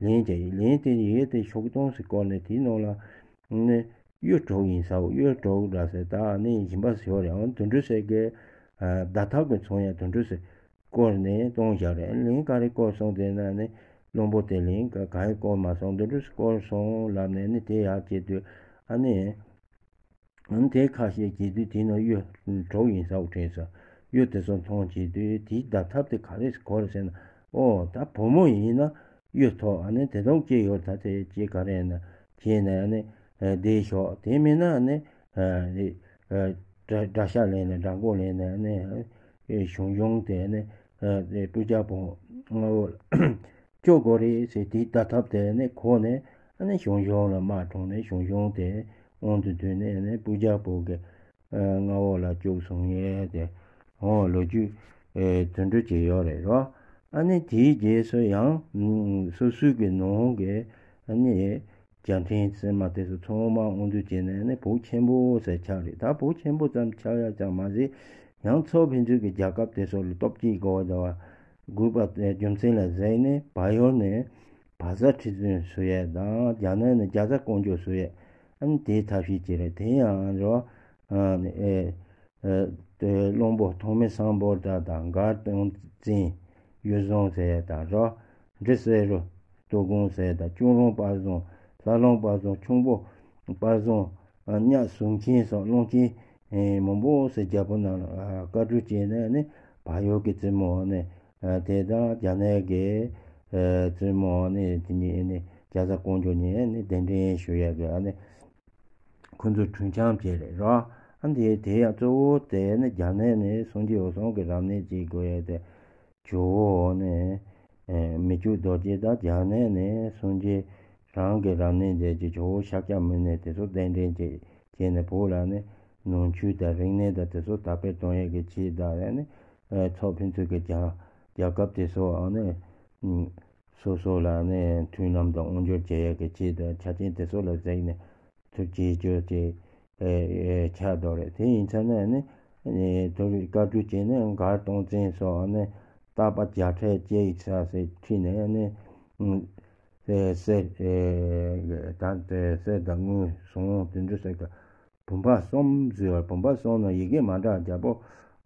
ལན་བྱས་ཡིན། ལན་དེ་ཡི་གེ་དེ་ཤོག་སྟོང་ཞིག་བསྐོར་ནས་དེའི་ནང་ལ་ནི་གཡུ་དྲུག་ཡིན་ས་འོ། གཡུ་དྲུག་འདྲ་ཟེར་ད་ནི་ཡིན་པ་ཟེར་བ་རེད། འོ་དེ་འདྲ་ཟེར་གི་བརྡ་ཐབས་ཀྱི་མཚོན་ཡ་དེ་འདྲ་ཟེར་བསྐོར་ནས་གཏོང་བཞག་རེད། ལན་ག་རེ་བསྐོར་སོང་དེ་ན་ནི་བློན་པོ་དེ་ལན་ག་ག་ཡེ་བསྐོར་མ་སོང་། དེ་འདྲ་བསྐོར་སོང་ལབ་ནས་ནི་དེ་ཡར་བྱེད་དུས་ཨ་ནི་ཨ་ནི་དེ་ཁ་ཤས་བྱེད་དུས་དེ་ནི་གཡུ་དྲུག་ཡིན་ས་འོ་དྲན་སོང་། གཡུ་དེ་ཚོ་མཐོང་བྱེད་དུས་དེའི་བརྡ་ཐབས་དེ་ག་རེ་བསྐོར་ཟེར་ན། ཨོ་ད་བུ་མོ་ཡིན་ན་གཡུ་ཐོགས། ཨ་ནི་དེ་དང་ཅི་ཡོད་ད་དེ་ཅི་ག་རེ་ན་བྱས་ནས་ཨ་ནི་བསྡད་ཤོག་དེ་མིན་ན་ཨ་ནི་དགྲ་དགྲ་ཤ་ལེན་ནས་དགྲ་མགོ་ལེན་ནས་ཨ་ནི་ཞང་ཞུང་དེ་ཨ་ནི་སྤུ་རྒྱལ་བོད་མངའ་འོག་ལ་སྐྱོབ་དགོས་རེད་ཟེར། དེའི་བརྡ་ཐབས་དེ་ནི་གོ་ནས་ཨ་ནི་ཞང་ཞུང་ལ་དམག་དྲངས་ནས་ཞང་ཞུང་དེ་དབང་དུ་བསྡུས་ནས་ཨ་ནི་སྤུ་རྒྱལ་བོད་ཀྱི་མངའ་འོག་ལ་བཅུག་སོང་ཡས་དེ་འོ་ལོ་རྒྱུས་དོན་འགྲུབ་བྱས་ཡོད་རེད་རོ། ཨ་ནི་དེའི་རྗེས་སུ་ཡང་སོ་སོའི་གི་ནང་གི་ཨ་ནི་རྒྱལ་ཕྲན་ཟེར་མ་དེ་ཚོ་ཚང་མ་དབང་སྒྱུར་བྱས་ནས་ཨ་ནི་བོད་ཆེན་པོ་ཟེར་ཆགས་རེད། ད་བོད་ཆེན་པོ་ཙམ་ཆགས་ཡ་ཙམ་མ་ཟད་ཡང་མཚོ་ཕན་ཚུན་གྱི་རྒྱལ་ཁབ་དེ་ཚོ་ལ་སྟོབས་སྐྱེད་དགོས་པ་དང་དགོས་པ་རྒྱུ་མཚན་ལ་གཟིགས་ནས་བལ་ཡུལ་ནས་བལ་བཟའ་ཁྲི་བཙུན་བཟོ་ཡས་དང་རྒྱ་ནག་ནས་རྒྱ་བཟའ་ཀོང་ཇོ་བཟོ་ཡས་ཨ་ནི་དེའི་ཐབས་ཤེས་བྱས་རེད། དེ་ཡང་རོ་ཨ་ནི་ཨེ་ཨེ་དེ་བློན་པོ་ཐོགས་མེད་སམ་བྷོ་ཊ་དང་མགར་སྟོང་བཙན་གཡུ་བཟང་ཟེར་ཡས་དང་རོ། འབྲི་བསེ་རུ་སྟོད་གངས་ཟེར་ཡས་དང་ཅུང་རོང་དཔལ་བཟང་ལྷ་ལུང་དཔལ་བཟང་ཁྱུང་པོ་དཔལ་བཟང་གཉའ་ཟུང་ཆེན་སོགས་གླང་ཆེན་མང་པོ་ཟེར་རྒྱལ་པོ་རྣམས་ལ་བཀའ་འཁྲོལ་བྱས་ནས་ནི་བལ་ཡུལ་གྱི་བཙུན་མོ་ནི་དེ་དང་རྒྱ་ནག་གི་བཙུན་མོ་ནི་དེ་གཉིས་ནི་རྒྱ་བཟའ་ཀོང་ཇོ་གཉིས་ནི་གདན་འདྲེན་ཞུ་ཡས་ཀྱི་ཨ་ནི་ཁོ་ཚོ་གྲོས་འཆམ་བྱས་རེད་རོ། ཨ་འདི་དེ་ཡང་གཙོ་བོ་དེ་ནི་རྒྱ་ནག་ནི་སངས་རྒྱས་འོད་སྲུང་གི་རབ་གནས་ཅིག་དགོས་ཡས་དེ། ཇོ་བོ་ནི་མི་བསྐྱོད་རྡོ་རྗེ་དང་རྒྱ་ནག་ནི་སངས་རྒྱས་རང་གི་རབ་གནས་མཛད་ཀྱི་ཇོ་བོ་ཤཱཀྱ་མུ་ནེ་དེ་ཚོ་གདན་འདྲེན་བྱས་བྱས་ནས་བོད་ལ་ནི་ནང་ཆོས་དང་རིག་གནས་དང་དེ་ཚོ་དར་སྤེལ་གཏོང་ཡས་ཀྱི་ཆེད་དང་ནི་ཚོ་ཕན་ཚུན་གྱི་རྒྱ་རྒྱལ་ཁབ་དེ་ཚོ་ནི་སོ་སོ་ལ་ནི་མཐུན་ལམ་དང་དབང་སྒྱུར་བྱེད་ཡས་ཀྱི་ཆེད་དུ་ཆ་རྐྱེན་དེ་ཚོ་ལ་གཟིགས་ནས། ཐུགས་རྗེ་ཆེ་ཆེ་ཆགས་འདུག་རེད། དེ་ཡིན་ཚེ་ནས་ནི་ཨེ་དེ་རིང་བཀའ་འཁྲོལ་བྱས་ནས་མགར་སྟོང་བཙན་སོགས་ནི་རྟ་པ་བརྒྱ་ཕྲག་གཅིག་ས་ཟེར་ཁྲིད་ནས་ནི་ཨེ་གསེར་ཨེ་ད་དེ་གསེར་དང་དངུལ་ཟངས་དེ་འདྲ་ཟེར་གི་བུམ་པ་གསུམ་བཟོས་པ། བུམ་པ་གསུམ་ནང་ཡི་གེ་མ་འདྲ། རྒྱལ་པོ་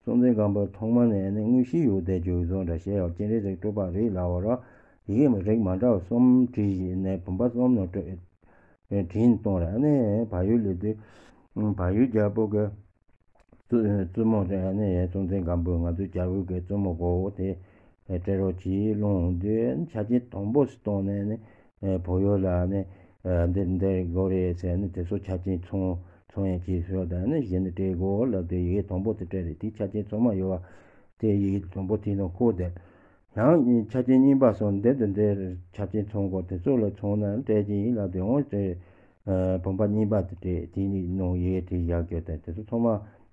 སྲོང་བཙན་སྒམ་པོ་ཐོག་མ་ནས་ནི་དངོས་གཞི་ཡོད་བསྡད་རྒྱུ་བཟོ་འདྲ་བྱས་ཡོད། སྤྱན་རས་གཟིགས་སྤྲུལ་པ་རེད་ལབ་པ་ར། ཡི་གེ་རིགས་མ་འདྲ་བ་གསུམ་བྲིས་ནས་བུམ་པ་གསུམ་ནང་སྤྲོད། བྲིས་གཏོང་རེད། ཨ་ནི་བལ་ཡུལ་ལ་དུས་བལ་ཡུལ་རྒྱལ་པོ་གི་བཙུན་བཙུན་མོ་རེད། ཨ་ནི་སྲོང་བཙན་སྒམ་པོས་ང་ཚོའི་རྒྱལ་པོ་གི་བཙུན་མོ་གོ་བོ་དེ་སྤྲད་རོགས་གྱིས་ལོང་དུས་ཆ་རྐྱེན་དང་པོ་ཞིག་བཏང་ནས་ནི་བོད་ཡུལ་ལ་ནི་འདི་འདི་དགོས་རེད་ཟེར་ནི་དེ་ཚོ་ཆ་རྐྱེན་ཚང་ཚང་ཡང་གྱིས་ཟེར་བ་དང་ནི་གཞི་ནས་སྤྲད་དགོས་ལབ་དུས་ཡི་གེ་དང་པོ་དེ་སྤྲད་རེད། དེའི་ཆ་རྐྱེན་ཚང་མ་ཡོད་པ་དེ་ཡི་གེ་དང་པོ་དེའི་ནང་བཀོད་དེ། ཡང་ཆ་རྐྱེན་གཉིས་པ་སོགས་འདི་དང་འདིར་ཆ་རྐྱེན་ཚང་དགོས། དེ་ཚོ་ལ་ཚང་ན་སྤྲད་ཀྱི་ཡིན་ལབ་དུས་འོང་ཚེ་བུམ་པ་གཉིས་པ་དེ་སྤྲད། དེའི་ནང་ཡི་གེ་བྲིས་བཞག་རྒྱུ་དང་དེ་ཚོ་ཚང་མ་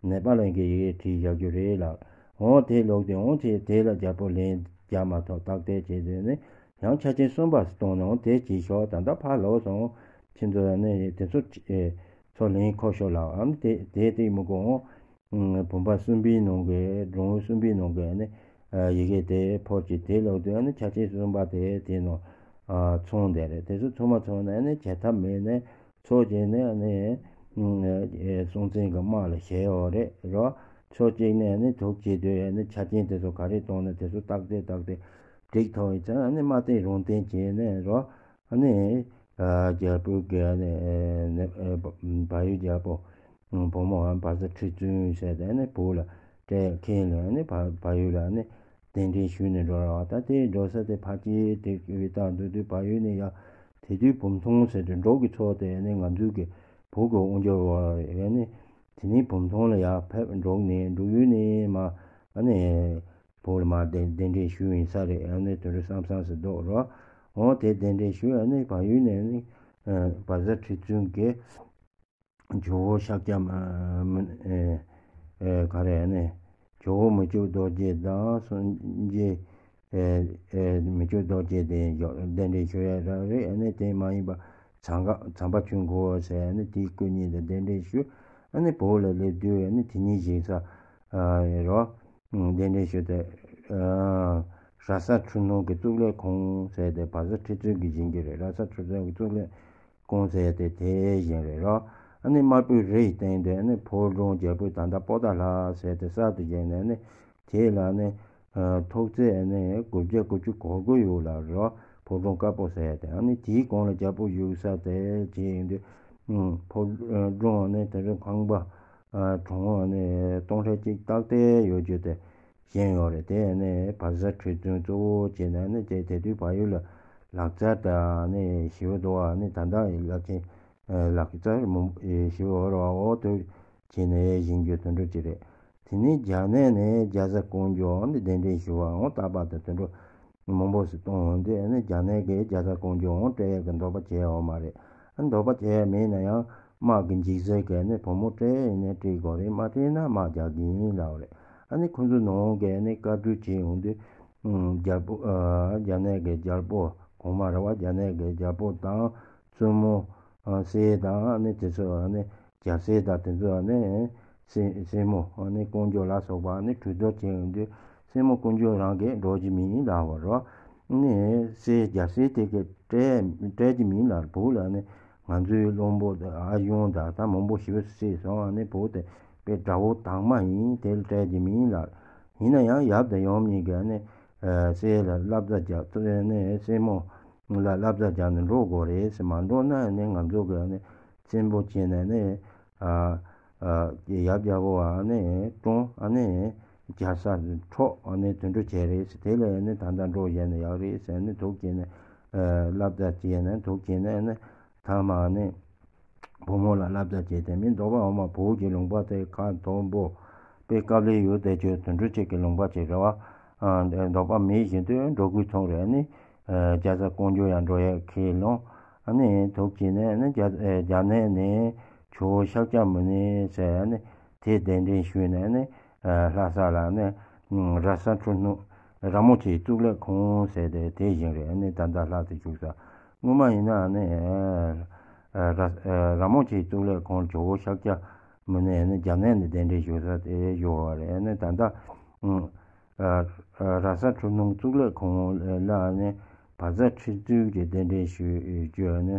ནད་པ་ལེན་གྱི་ཡི་གེ་བྲིས་བཞག་རྒྱུ་རེད་ལབ། འོང་དེ་ལོག་དུས་འོང་ཚེ་དེ་ལ་རྒྱལ་པོ་ལན་རྒྱག་མ་ཐུབ་ཏག་ཏག་བྱས་དུས་ནི་ཡང་ཆ་རྐྱེན་གསུམ་པ་སུ་བཏང་ནས་འོང་དེ་གྱིས་ཤོག་ད་ལྟ་ཕར་ལོག་སོང་། ཁྱེད་ཚོ་ནི་དེ་ཚོ་ཚོ་ལན་ཁོ་ཤོག་ལབ། ཨ་ནི་དེ་དེ་དེ་མི་དགོས་འོང་། བུམ་པ་གསུམ་པའི་ནང་གི་སྒྲུང་གསུམ་པའི་ནང་གི་ནི་ ཡི་གེ་དེ་ཕོར་གཅིག་དེ་ལོག་དུས་ཨ་ནི་ཆ་རྐྱེན་གསུམ་པ་དེ་དེ་ནང་ཚང་བསྡད་རེད། དེ་ཚོ་ཚང་མ་ཚང་ནས་ཨ་ནི་བྱེད་ཐབས་མེད་ནས་ཚོགས་བྱས་ནས་ཨ་ནི་སྲོང་བཙན་གྱི་དམག་ལ་ཞེད་ཡོད་རེད་རོ། ཕྱོགས་གཅིག་ནས་ཨ་ནི་དུག་བྱེད་དུས་ཨ་ནི་ཆ་རྐྱེན་དེ་ཚོ་ག་རེ་བཏང་ནས་དེ་ཚོ་བརྟག་དཔྱད་བརྟག་དཔྱད་འགྲིག་ཐུབ་ཡིན་ཙང་ཨ་ནི་མ་བསྟེན་རང་བསྟེན་བྱས་ནས་རོ། ཨ་ནི་རྒྱལ་པོ་གི་ཨ་ནི་བལ་ཡུལ་རྒྱལ་པོ་བུ་མོ་བཛྲ་ཁྲི་བཙུན་ཟེར་ཏེ་ཨ་ནི་བུ་ལ་སྤྲད་མཁན་ལ་ཨ་ནི་བལ་ཡུལ་ལ་ཨ་ནི་གདན་འདྲེན་ཞུས་ནས་འགྲོ་ར་བ། ད་དེ་འགྲོ་ས་དེ་ཕལ་ཆེར་དེ་བལྟ་འདུག་དུས་བལ་ཡུལ་ནས་ཡ་དེ་དུས་བུམ་ཐང་ཟེར་ཏེ་འབྲོག་གི་ཚོ་དེ་ཨ་ནི་ང་ཚོའི་གི་བོད་ཀྱི་དབང་སྒྱུར་བ་རེད། ཨ་ནི་དེ་ནས་བུམ་ཐང་ལ་ཡར་ཕེབས། འབྲོག་ནས་འབྲོག་ཡུལ་ནས་མར་ཨ་ནི་བོད་ལ་མར་གདན་གདན་འདྲེན་ཞུས་ཡིན་ས་རེད། ཨ་ནི་དེ་འདྲ་བསམ་བསམ་ཟེར་འདུག་རོ། འོ་དེ་གདན་འདྲེན་ཞུས། ཨ་ནི་བལ་ཡུལ་ནས་ཨ་ནི་བཛྲ་ཁྲི་བཙུན་གྱིས་ཇོ་བོ་ཤཱཀྱ་མུ་ཨ་ཨ་ག་རེ་ཨ་ནི་ཇོ་བོ་མི་བསྐྱོད་རྡོ་རྗེ་དང་སངས་རྒྱས་ཨེ་ཨེ་མི་བསྐྱོད་རྡོ་རྗེ་དེ་གདན་འདྲེན་ཞུ་ཡ་རག་རེད། ཨ་ནི་དེ་མ་ཡིན་པ་ཚངས་ཁ་ཚངས་པ་ཆོས་འཁོར་ཟེར་ཨ་ནི་དེའི་སྐུ་གཉིས་དེ་གདན་འདྲེན་ཞུས། ཨ་ནི་བོད་ལ་སླེབས་དུས་ཨ་ནི་དེ་གཉིས་བཞེངས་ས་རོ། གདན་འདྲེན་ཞུས་ཏེ་ར་ས་ཁྲི་སྣང་གི་གཙུག་ལག་ཁང་ཟེར་དེ་བཛྲ་ཁྲི་བཙུན་གྱིས་བཞེངས་ཀྱི་རེད། ར་ས་ཁྲི་བཙུན་གྱི་གཙུག་ལག་ཁང་ཟེར་ཏེ་དེ་བཞེངས་རེད་རོ། ཨ་ནི་དམར་པོའི་རི་ཡི་སྟེང་དུ་ཨ་ནི་ཕོ་བྲང་རྒྱལ་པོའི་ད་ལྟ་པོ་ཏཱ་ལ་ཟེར་ཏེ་གསར་དུ་བཞེངས་ནས་ཨ་ནི་དེ་ལ་ཨ་ནི་ཐོག་བརྩེགས་ཨ་ནི་དགུ་བརྒྱ་དགུ་བཅུ་གོ་དགུ་ཡོད་ལ་རོ། ཕོ་བྲང་དཀར་པོ་ཟེར་ཏེ་ཨ་ནི་དེའི་གོང་ལ་རྒྱལ་པོ་བཞུགས་ས་དེ་བྱས་ཡིན་དུས་ཕོ་བྲང་ཨ་ནི་དེ་ཚོ་ཁང་པ་གྲོང་ཨ་ནི་སྟོང་ཕྲག་གཅིག་ཏག་ཏག་ཡོད་རྒྱུ་དེ། བཞེངས་ཡོད་རེད། དེ་ནས་བཛྲ་ཁྲི་བཙུན་གཙོ་བོ་བྱས་ནས་ནི་དེ་དེ་དུས་བལ་ཡུལ་ལ་ལག་རྩལ་དང་ནི་ཞེ་པོ་འདུག་བ། ནི་ད་ལྟ་ཡི་རླབས་ཆེན་ལག་རྩལ་མང་པོ་ཞེ་པོ་ཡོད་རེད་བ། འོ་དེ་བྱས་ནས་བཞེངས་རྒྱུ་དེ་འདྲ་ཅིག་རེད། དེ་ནས་རྒྱ་ནག་ནས་རྒྱ་བཟའ་ཀོང་ཇོ་ནི་གདན་འདྲེན་ཞུ་བ་འོང་རྟག་པར་དུ་དེ་འདྲ་མང་པོ་ཞིག་གཏོང་འོང་དུས་ནི་རྒྱ་ནག་གིས་རྒྱ་བཟའ་ཀོང་ཇོ་འོང་སྤྲད་ཡག་གི་འདོད་པ་བྱས་ཡོད་མ་རེད། འདོད་པ་བྱས་ཡག་མེད་ན་ཡང་དམག་གི་འཇིགས་སེལ་གྱིས་ནི་བུ་མོ་སྤྲད་ཡིན་ན་སྤྲད་དགོས་རེད། མ་སྤྲད་ན་དམག་རྒྱག་གི་ཡིན་ལབ་རེད། ཨ་ནི་ཁོ་ཚོ་ནང་གི་ནི་བཀའ་འཁྲོལ་བྱས་ཡོང་དུས་རྒྱལ་པོ་རྒྱ་ནག་གི་རྒྱལ་པོ་གོང་མ་རེད་བ། རྒྱ་ནག་གི་རྒྱལ་པོ་དང་བཙུན་མོ་སྲས་དང་ནི་དེ་ཚོ་ནི་རྒྱལ་སྲས་དང་དེ་ཚོ་ནི་སྲས་སྲས་མོ་ནི་ཀོང་ཇོ་ལ་སོགས་པ་ནི་གྲོས་བསྡུར་བྱས་ཡོང་དུས་སྲས་མོ་ཀོང་ཇོ་རང་གིས་འགྲོ་གི་མིན་ལབ་པ་རོ། ནི་སྲས་རྒྱལ་སྲས་དེ་གིས་སྤྲད་སྤྲད་ཀྱི་མིན་ལབ། བུ་ལ་ནི་ང་ཚོའི་བློན་པོ་ཨ་གཡོན་དང་ད་མང་པོ་ཞེ་པོ་བསད་སོང་། ཨ་ནི་བུ་དེ་དཔེ་དགྲ་བོ་དྭངས་མ་ཡིན། དེ་ལ་སྤྲད་ཀྱི་མིན་ལབ། ཡིན་ན་ཡང་ཡབ་དང་ཡུམ་གཉིས་ཀྱིས་ནི་སྲས་ལ་བསླབ་བྱ་རྒྱག་ནི་སྲས་མོ་ལ་བསླབ་བྱ་རྒྱག་ནས་འགྲོ་དགོས་རེད་ཟེར། མ་འགྲོ་ན་ནི་ང་ཚོ་གི་ནི་བཙན་པོ་བྱས་ནས་ནི་ཨ་ཨ་ཡབ་རྒྱལ་པོ་ཨ་ནི་བཀྲོངས། ཨ་ནི་རྒྱལ་ས་འཕྲོག་ཨ་ནི་དེ་འདྲ་བྱས་རེད་ཟེར། དེ་ལ་ནི་ད་ལྟ་འགྲོ་བཞག་ན་ཡག་རེད་ཟེར་ནི་འདུག་བྱས་ནས་བསླབ་བྱ་བྱས་ནས་འདུག་བྱས་ནས་ནི་ཐ་མ་ནི་བུ་མོ་ལ་བསླབ་བྱ་བྱས་ཏེ་མི་འདོད་པ་འོ་མ་བོད་ཀྱི་ལུང་པ་དེ་ཁ་མཐོན་པོ་དཔེ་དཀའ་ལས་ཡོད་དེ་ཆོས་དེ་འདྲ་ཅིག་གི་ལུང་པ་ཅིག་རེད་བ། འདོད་པ་མེད་བཞིན་དུ་འགྲོ་དགོས་ཐོག་རེད། ནི་རྒྱ་བཟའ་ཀོང་ཇོ་ཡང་འགྲོ་ཡག་ཁས་བླངས། ཨ་ནི་འདུག་བྱས་ནས་ནི་རྒྱ་རྒྱ་ནག་ནས་ཇོ་བོ་ཤཱཀྱ་མུ་ནེ་ཟེར་ནི་དེ་གདན་འདྲེན་ཞུས་ནས་ནི་ལྷ་ས་ལ་ནི་ར་ས་ཁྲི་སྣང་ར་མོ་ཆེའི་གཙུག་ལག་ཁང་ཟེར་ཏེ་དེ་བཞེངས་རེད། ནི་ད་ལྟ་ལྷ་དེ་བཞུགས་ས་སྔོན་མ་ཡིན་ན་ནི་ར་ར་མོ་ཆེའི་གཙུག་ལག་ཁང་ཇོ་བོ་ཤཱཀྱ་མུ་ནེ་ནི་རྒྱ་ནག་ནས་གདན་འདྲེན་ཞུ་ས་དེ་བཞུགས་པ་རེད། ནི་ད་ལྟ་ར་ས་ཁྲི་སྣང་གཙུག་ལག་ཁང་ལ་ནི་བཛྲ་ཁྲི་བཙུན་གྱི་གདན་འདྲེན་ཞུ་རྒྱུ་ནི་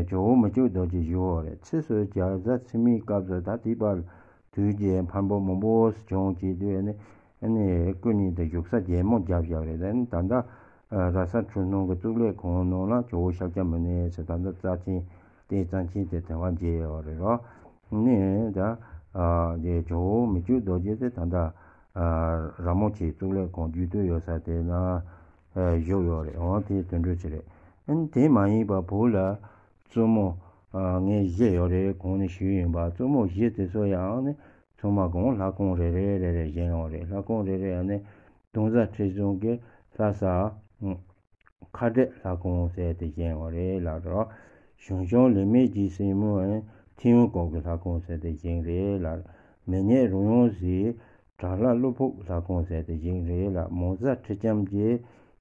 ཇོ་བོ་མི་བསྐྱོད་རྡོ་རྗེ་བཞུགས་པ་རེད། ཕྱིས་སུ་རྒྱ་བཟའ་ཚུལ་མིན་སྐབས་སུ་ད་དེའི་བར་དུས་ཀྱི་འཕར་འབུབ་མང་པོ་བྱུང་བྱས་དུས་ནི་ནི་སྐུ་ཉིད་དུ་བཞུགས་ས་རྒྱལ་མོ་རྒྱབ་བཞག་རེད། ནི་ད་ལྟ་ར་ས་ཁྲི་སྣང་གི་གཙུག་ལག་ཁང་ནང་ལ་ཇོ་བོ་ཤཱཀྱ་མུ་ནེ་ཟེར་ད་ལྟ་རྩ་ཆེན་དེ་རྩ་ཆེན་དེ་དེ་བ་མཇལ་ཡོད་རེད་རོ། ནི་ད་དེ་ཇོ་བོ་མི་བསྐྱོད་རྡོ་རྗེ་དེ་ད་ལྟ་ར་མོ་ཆེའི་གཙུག་ལག་ཁང་རྒྱུད་སྟོད་ཡོད་ས་དེ་ན་བཞུགས་ཡོད་རེད། འོ་དེ་དེ་འདྲ་ཅིག་རེད། ཨ་ནི་དེ་མ་ཡིན་པ་བོད་ལ་བཙུན་མོ་ངས་བཞི་ཡོད་རེད། གོང་ནས་ཞུས་ཡིན་པ། བཙུན་མོ་བཞི་དེ་ཚོ་ཡང་ནི་ཚང་མ་གང་ལྷ་ཁང་རེ་རེ་རེ་རེ་བཞེངས་ཡོད་རེད། ལྷ་ཁང་རེ་རེ་ཡང་ནི་སྟོང་རྩ་ཁྲི་སྲོང་གི་ལྷ་ས་མཁའ་འགྲོའི་ལྷ་ཁང་ཟེར་ཏེ་བཞེངས་པ་རེད་ལབ་རོ། ཞང་ཞུང་ལིག་མི་རྗེའི་སྲས་མོ་ཡང་ཐུན་འོད་སྐོར་གྱི་ལྷ་ཁང་ཟེར་ཏེ་བཞེངས་རེད་ལབ། མི་ཉག་རོལ་དབྱངས་རིའི་བྲག་ལྷ་ཀླུ་ཕུག་ལྷ་ཁང་ཟེར་ཏེ་བཞེངས་རེད་ལབ། མོ་གཟའ་ཁྲི་ལྕམ་གྱི་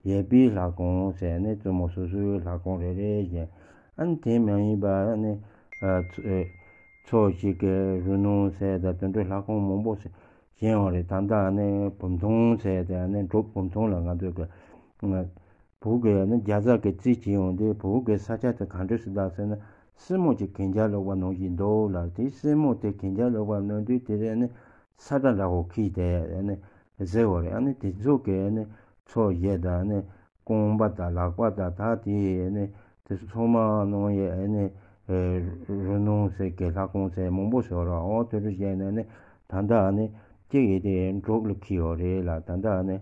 ཡེར་པའི་ལྷ་ཁང་ཟེར་ནས་བཙུན་མོ་སོ་སོའི་ལྷ་ཁང་རེ་རེ་བཞེངས། ཨ་ནི་དེ་མ་ཡིན་པ་ནི་ཚོ་ཚོ་ཞིག་གི་རུ་ནང་ཟེར་ད་དེ་འདྲའི་ལྷ་ཁང་མང་པོ་ཟེར་ བཞེངས་ཡོད་རེད། ད་ལྟ་ཨ་ནི་བུམ་ཐང་ཟེར་དེ་ཨ་ནི་འབྲུག་བུམ་ཐང་ལ་ང་ཚོས་གི་བོད་ཀྱི་ཨ་ནི་རྒྱལ་ས་གི་རྩིས་བྱས་ཡོང་དུས་བོད་ཀྱི་ས་ཆ་དེ་ག་འདྲ་ཞིག་འདུག་ཟེར་ན། སྲིན་མོ་ཅིག་གན་རྒྱ་ལོག་པ་ནང་བཞིན་འདུག་ལབ། དེ་སྲིན་མོ་དེ་གན་རྒྱ་ལོག་པ་ནང་དུས་དེ་རེད་ཨ་ནི་ས་ཁྲ་འདྲ་བོ་འཁྱིལ་དེ་ཨ་ནི་བཟོས་ཡོད་རེད། ཨ་ནི་དེ་ཚོ་གི་ཨ་ནི་ཚོ་བཞེས་དང་ཨ་ནི་རྐང་པ་དང་ལག་པ་དང་ད་དེ་ཨ་ནི་དེ་ཚོ་ཚང་མ་ནང་ཡི་ཨ་ནི་རུ་ནང་ཟེར་གི་ལྷ་ཁང་ཟེར་མང་པོ་ཟེར་རོགས། འོ་དེ་འདྲ་བྱས་ནས་ཨ་ནི་ད་ལྟ་ཨ་ནི་གཅིག་ཡི་དེ་འབྲུག་ལ་འཁྱིལ་ཡོད་རེད་ལ། ད་ལྟ་ཨ་ནི་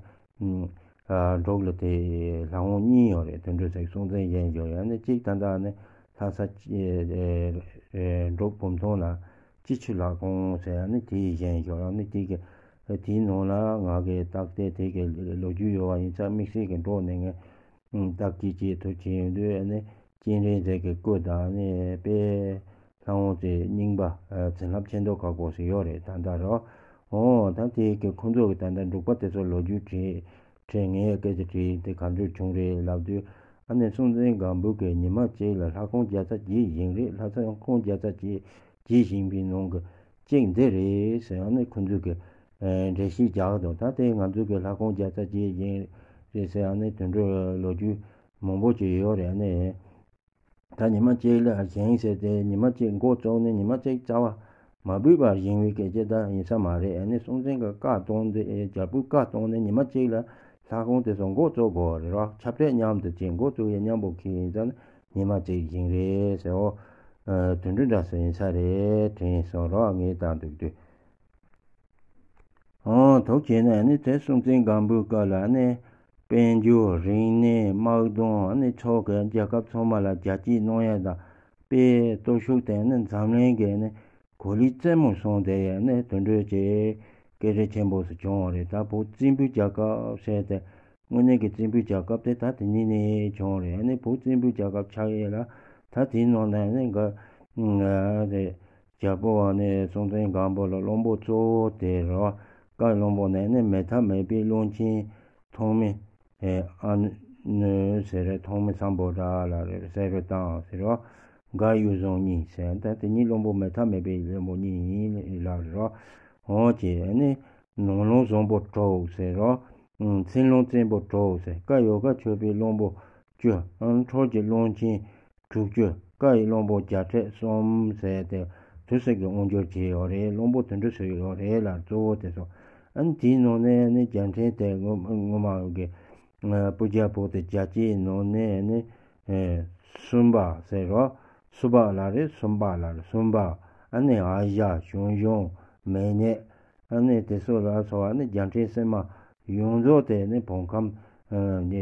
ཨ་འབྲུག་ལ་དེ་ལྷ་ཁང་གཉིས་ཡོད་རེད། དོན་གྲུབ་ཟེར་གི་སྲོང་བཙན་བཞེངས་ཡོད་རེད། ཨ་ནི་གཅིག་ད་ལྟ་ཨ་ནི་ལྷ་ས་ཨེ་ཨེ་འབྲུག་བུམ་ཐང་ལ་སྤྱི་ཆུ་ལྷ་ཁང་ཟེར་ཨ་ནི་དེ་བཞེངས་ཡོད་རེད། ཨ་ནི་དེ་གི་དེའི་ནང་ལ་ང་གི་རྟགས་དེ་དེ་གི་ལོ་རྒྱུས་ཡོད་པ་ཡིན་ཙང་དམིགས་བསལ་གི་འགྲོ་ནས་ངས་ཨུམ་སྟབས་ཀྱིས་ཅིག་ཐུགས་ཆེ་ཡོང་དུས་ཨ་ནི་སྤྱན་རས་གཟིགས་ཀྱི་སྐུ་དང་ཨ་ནི་དཔེ་ལྷ་ཁང་ཚོའི་རྙིང་པ་ཨ་བྱིན་རླབས་ཆེ་མདོག་ཁ་པོ་ཞིག་ཡོད་རེད་ད་ལྟ་རོ། འོ་ད་དེ་གི་ཁོང་ཚོ་གི་ད་ལྟ་འབྲུག་པ་དེ་ཚོ་ལོ་རྒྱུས་དྲིས་དྲིས་ངས་སྐད་ཆ་དྲིས་དེ་ག་འདྲ་བྱུང་རེད་ལབ་དུས་ཨ་ནི་སྲོང་བཙན་སྒམ་པོ་གིས་ཉི་མ་གཅིག་ལ་ལྷ་ཁང་བརྒྱ་རྩ་བརྒྱད་བཞེངས་རེད། ལྷ་ས་ཁང་བརྒྱ་རྩ་བརྒྱད་བཞེངས་པའི་ནང་གི་གཅིག་འདི་རེད་ཟེར་ཨ་ནི་ཁོང་ཚོ་གི་ཨ་འགྲེལ་བཤད་རྒྱག་གི་འདུག་ད་དེ་ང་ཚོ་གི་ལྷ་ཁང་བརྒྱ་རྩ་བརྒྱད་བཞེངས་རེད་ཟེར་ཨ་ནི་དོན་འགྲུབ་ལོ་རྒྱུས་མང་པོ་ཅིག་ཡོད་རེད། ཨ་ནི་ད་ཉི་མ་གཅིག་ལ་བཞེངས་ཟེར་ཏེ་ཉི་མ་གཅིག་འགོ་བཙུགས་ནས་ཉི་མ་གཅིག་རྩ་བ་མ་བུད་པར་བཞེངས་པའི་སྐད་ཆ་ད་ཡིན་ས་མ་རེད། ཨ་ནི་སྲོང་བཙན་གྱི་བཀའ་བཏང་སྟེ་རྒྱལ་པོའི་བཀའ་བཏང་ནས་ཉི་མ་གཅིག་ལ་ལྷ་ཁང་དེ་ཚོ་འགོ་བཙུགས་དགོས་རེད་རོ། ཁྱབ་སྤེལ་མཉམ་དུ་བྱས་འགོ་བཙུགས་ཡས་མཉམ་པོ་འཁྱེར་ཡིན་ཙང་ཉི་མ་གཅིག་བཞེངས་རེད་ཟེར། འོ་དོན་འགྲུབ་འདྲ་སུ་ཡིན་ས་རེད་དྲན་སོང་རོ། ངས་བལྟ་འདུག་དུས། ཨོ་ཐུགས་རྗེ་ཆེ་ནས་ནི་དེ་སྲོང་བཙན་སྒམ་པོའི་སྐབས་ལ་ནི་དཔལ་འབྱོར་རིག་གནས་དམག་དོན་ནི་ཕྱོགས་ཀྱི་རྒྱལ་ཁབ་ཚང་མ་ལ་རྒྱ་སྐྱེད་གནང་ཡས་དང་དཔེ་སྟོབས་ཤུགས་དེ་ནི་འཛམ་གླིང་གི་ནི་གོ་ལའི་རྩེ་མོ་སོང་དེ་ནི་དོན་འགྲུབ་ཀྱི་སྐད་གྲགས་ཆེན་པོ་ཞིག་བྱུང་བ་རེད། ད་བོད་བཙན་པོའི་རྒྱལ་ཁབ་ཟེར་ཏེ་དངོས་གནས་ཀྱི་བཙན་པོའི་རྒྱལ་ཁབ་དེ་ད་དེ་ཉིད་ནས་བྱུང་བ་རེད། ནི་བོད་བཙན་པོའི་རྒྱལ་ཁབ་ཆགས་ཡས་ལ་ད་དེའི་ནང་ནས་ནི་ག་དེ། རྒྱལ་པོ་བ་ནི་སྲོང་བཙན་སྒམ་པོ་ལ་བློན་པོ་གཙོ་བོ་དེ་རེད་བ། བཀའ་བློན་པོ་ནས་ནི་མེད་ཐབས་མེད་པའི་བློན་ཆེན་ཐོགས་མེད་ཨ་ནུ་ཟེར་རེད། ཐོགས་མེད་སམ་བྷོ་ཊ་ལ་རེད། བསེ་རུ་ཏང་ཟེར་རོ། དགའ་གཡུ་བཟང་གཉིས་ཟེར་ད་དེ་གཉིས་བློན་པོ་མེད་ཐབས་མེད་པའི་བློན་པོ་གཉིས་ཡིན་ལབ་རེད་རོ། འོ་ཅེ་ནི་ནང་བློན་བཟང་པོ་དྲུག་ཟེར་རོ། མཚན་བློན་བཙན་པོ་དྲུག་ཟེར་བཀའ་ཡོ་ག་ཆོད་པའི་བློན་པོ་བཅུ། འཕྲོས་ཀྱི་བློན་ཆེན་དྲུག་ཅུ། བཀའ་ཡི་བློན་པོ་བརྒྱ་ཕྲག་གསུམ་ཟེར་ཏེ་དུས་སུ་གི་དབང་སྒྱུར་བྱས་ཡོད་རེད། བློན་པོ་དེ་འདྲ་ཟེར་ཡོད་རེད་ལ་གཙོ་བོ་དེ་ཚོ། ཨ་ནི་དེའི་ནང་ནས་ནི་རྒྱལ་ཕྲན་དེ་ངོ་ངོ་མ་གི་སྤུ་རྒྱལ་པོ་དེ་རྒྱལ་སྤྱིའི་ནང་ནས་ནི་སུམ་པ་ཟེར་རོ། སུམ་པ་ལ་རེད། སུམ་པ་ལ་རེད། སུམ་པ། ཨ་ནི་ཨ་ཞ་ཞང་ཞུང་མེ་ནེ། ཨ་ནི་དེ་ཚོ་ལ་སོགས་པ་ནི་རྒྱལ་ཕྲན་སིལ་མ་ཡོངས་རྫོགས་དེ་ནི་བོད་ཁམས་ཨ་ནི་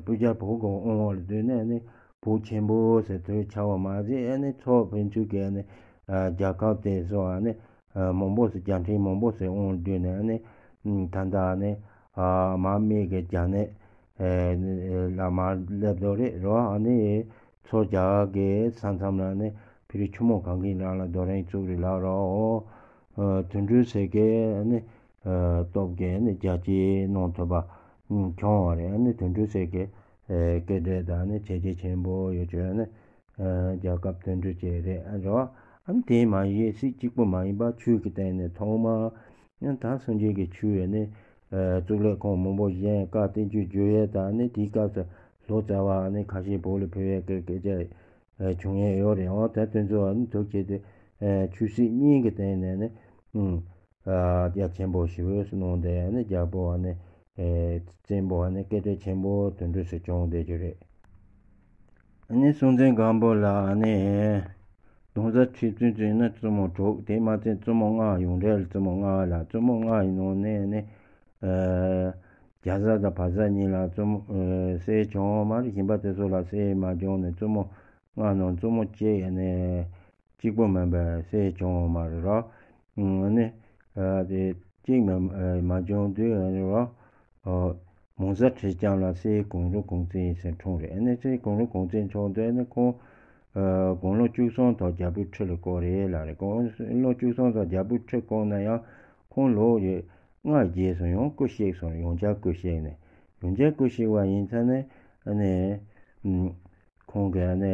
སྤུ་རྒྱལ་བོད་ཀྱི་དབང་འོག་ལ་བསྡུས་ནས་ནི་བོད་ཆེན་པོ་ཟེར་དུས་ཆགས་པ་མ་ཟད། ཨ་ནི་ཚོ་ཕན་ཚུན་གྱི་ཨ་ནི་རྒྱལ་ཁབ་དེ་ཚོ་ཨ་ནི་མང་པོ་ཟེར། རྒྱལ་ཕྲན་མང་པོ་ཟེར་དབང་བསྡུས་ནས་ཨ་ནི་ད་ལྟ་ཨ་ནི་མར་སྨད་ཀྱི་རྒྱ་ནག་ལ་མར་སླེབས་འདུག་རེད་རོ། ཨ་ནི། མཚོ་རྒྱ་གར་གྱི་ས་མཚམས་ལ་ནི་ཕི་རི་ཆུ་མོ་གངས་ཀྱི་ནང་ལ་རྡོ་རིང་བཙུགས་རེད་ལབ་རོ། དོན་གྲུབ་ཟེར་གྱི་ནི་སྟོབས་ཀྱིས་ནི་རྒྱལ་གཅེས་གནང་ཐུབ་པ་བྱུང་བ་རེད། ནི་དོན་གྲུབ་ཟེར་གྱི་སྐད་སྒྲ་དང་ནི་བྱས་རྗེས་ཆེན་པོ་ཡོད་ཅོས་ནི་རྒྱལ་ཁབ་དོན་གྲུབ་ཅིག་རེད་རོ། ཨ་ནི་དེ་མ་ཡིན་སྲིད་གཅིག་པུ་མ་ཡིན་པ་ཆོས་ཀྱི་སྟེང་ནས་ཐོག་མ། ཡང་ད་སངས་རྒྱས་ཀྱི་ཆོས་ཡོད་ནི། གཙུག་ལག་ཁང་མང་པོ་བཞེངས། བཀའ་བསྟན་བཅོས་བསྒྱུར་ཡས་དང་ནི་དེའི་སྐབས་སུ་ལོ་ཙཱ་བ་ནི་ཁ་ཤས་བོད་ལ་ཕེབས་ཡས་ཀྱི་སྐད་ཆ་བྱུང་ཡས་ཡོད་རེད། འོ་ད་དེ་ཚོ་ནི་ཐུགས་བསྐྱེད་དེ་ཆོས་སྲིད་གཉིས་ཀྱི་སྟེང་ནས་ནི་རྒྱ་ཆེན་པོ་ཞེ་པོ་གནང་སྟེ་ནི་རྒྱལ་པོ་བ་ནི་བཙན་པོ་བ་ནི་སྐད་གྲགས་ཆེན་པོ་དོན་གྲུབ་སུ་བྱུང་བསྡད་རྒྱུ་རེད། ཨ་ནི་སྲོང་བཙན་སྒམ་པོ་ལ་ཨ་ནི་གདུང་སྲས་ཁྲི་བཙུན་བཙུན་ན་བཙུན་མོ་དྲུག་དེ་མ་ཚད་བཙུན་མོ་ལྔ་ཡོངས་གྲས་ལ་བཙུན་མོ་ལྔ་ལ་བཙུན་མོ་ལྔ་ཡི་ནང་ནས་ནི་རྒྱ་བཟའ་དང་བལ་བཟའ་གཉིས་ལ་བཙུན་མོ་སྲས་བྱུང་མ་རེད། གཞན་པ་དེ་ཚོ་ལ་སྲས་མ་བྱུང་ནས་བཙུན་མོ་ལྔ་ནང་བཙུན་མོ་གཅིག་ཨ་ནི་གཅིག་པུ་མིན་པའི་སྲས་བྱུང་མ་རེད་རོ། ཨ་ནི་དེ་གཅིག་མ་མ་བྱུང་དུས་ཨ་ནི་རོ། མོང་བཟའ་ཁྲི་ལྕམ་ལ་སྲས་གུང་རུ་གུང་བཙན་ཟེར་འཁྲུངས་རེད། ཨ་ནི་སྲས་གུང་རུ་གུང་བཙན་འཁྲུངས་དུས་ཨ་ནི་ཁོང་དགུང་ལོ་བཅུ་གསུམ་ཐོག་རྒྱལ་པོའི་ཁྲི་ལ་བསྐོས་རེད་ལབ་རེད། དགུང་ལོ་བཅུ་གསུམ་ཐོག་རྒྱལ་པོའི་ཁྲི་བསྐོས་ན་ཡང་ཁོང་ལོ་ཡི་ལྔ་བརྒྱབ་སོང་། ཡང་སྐུ་གཤེགས་སོང་། ཡང་བསྐྱར་སྐུ་གཤེགས་ནས་ཡང་བསྐྱར་སྐུ་གཤེགས་པ་ཡིན་ཙང་ནི་ཨ་ནི། ཁོང་གིས་ནི་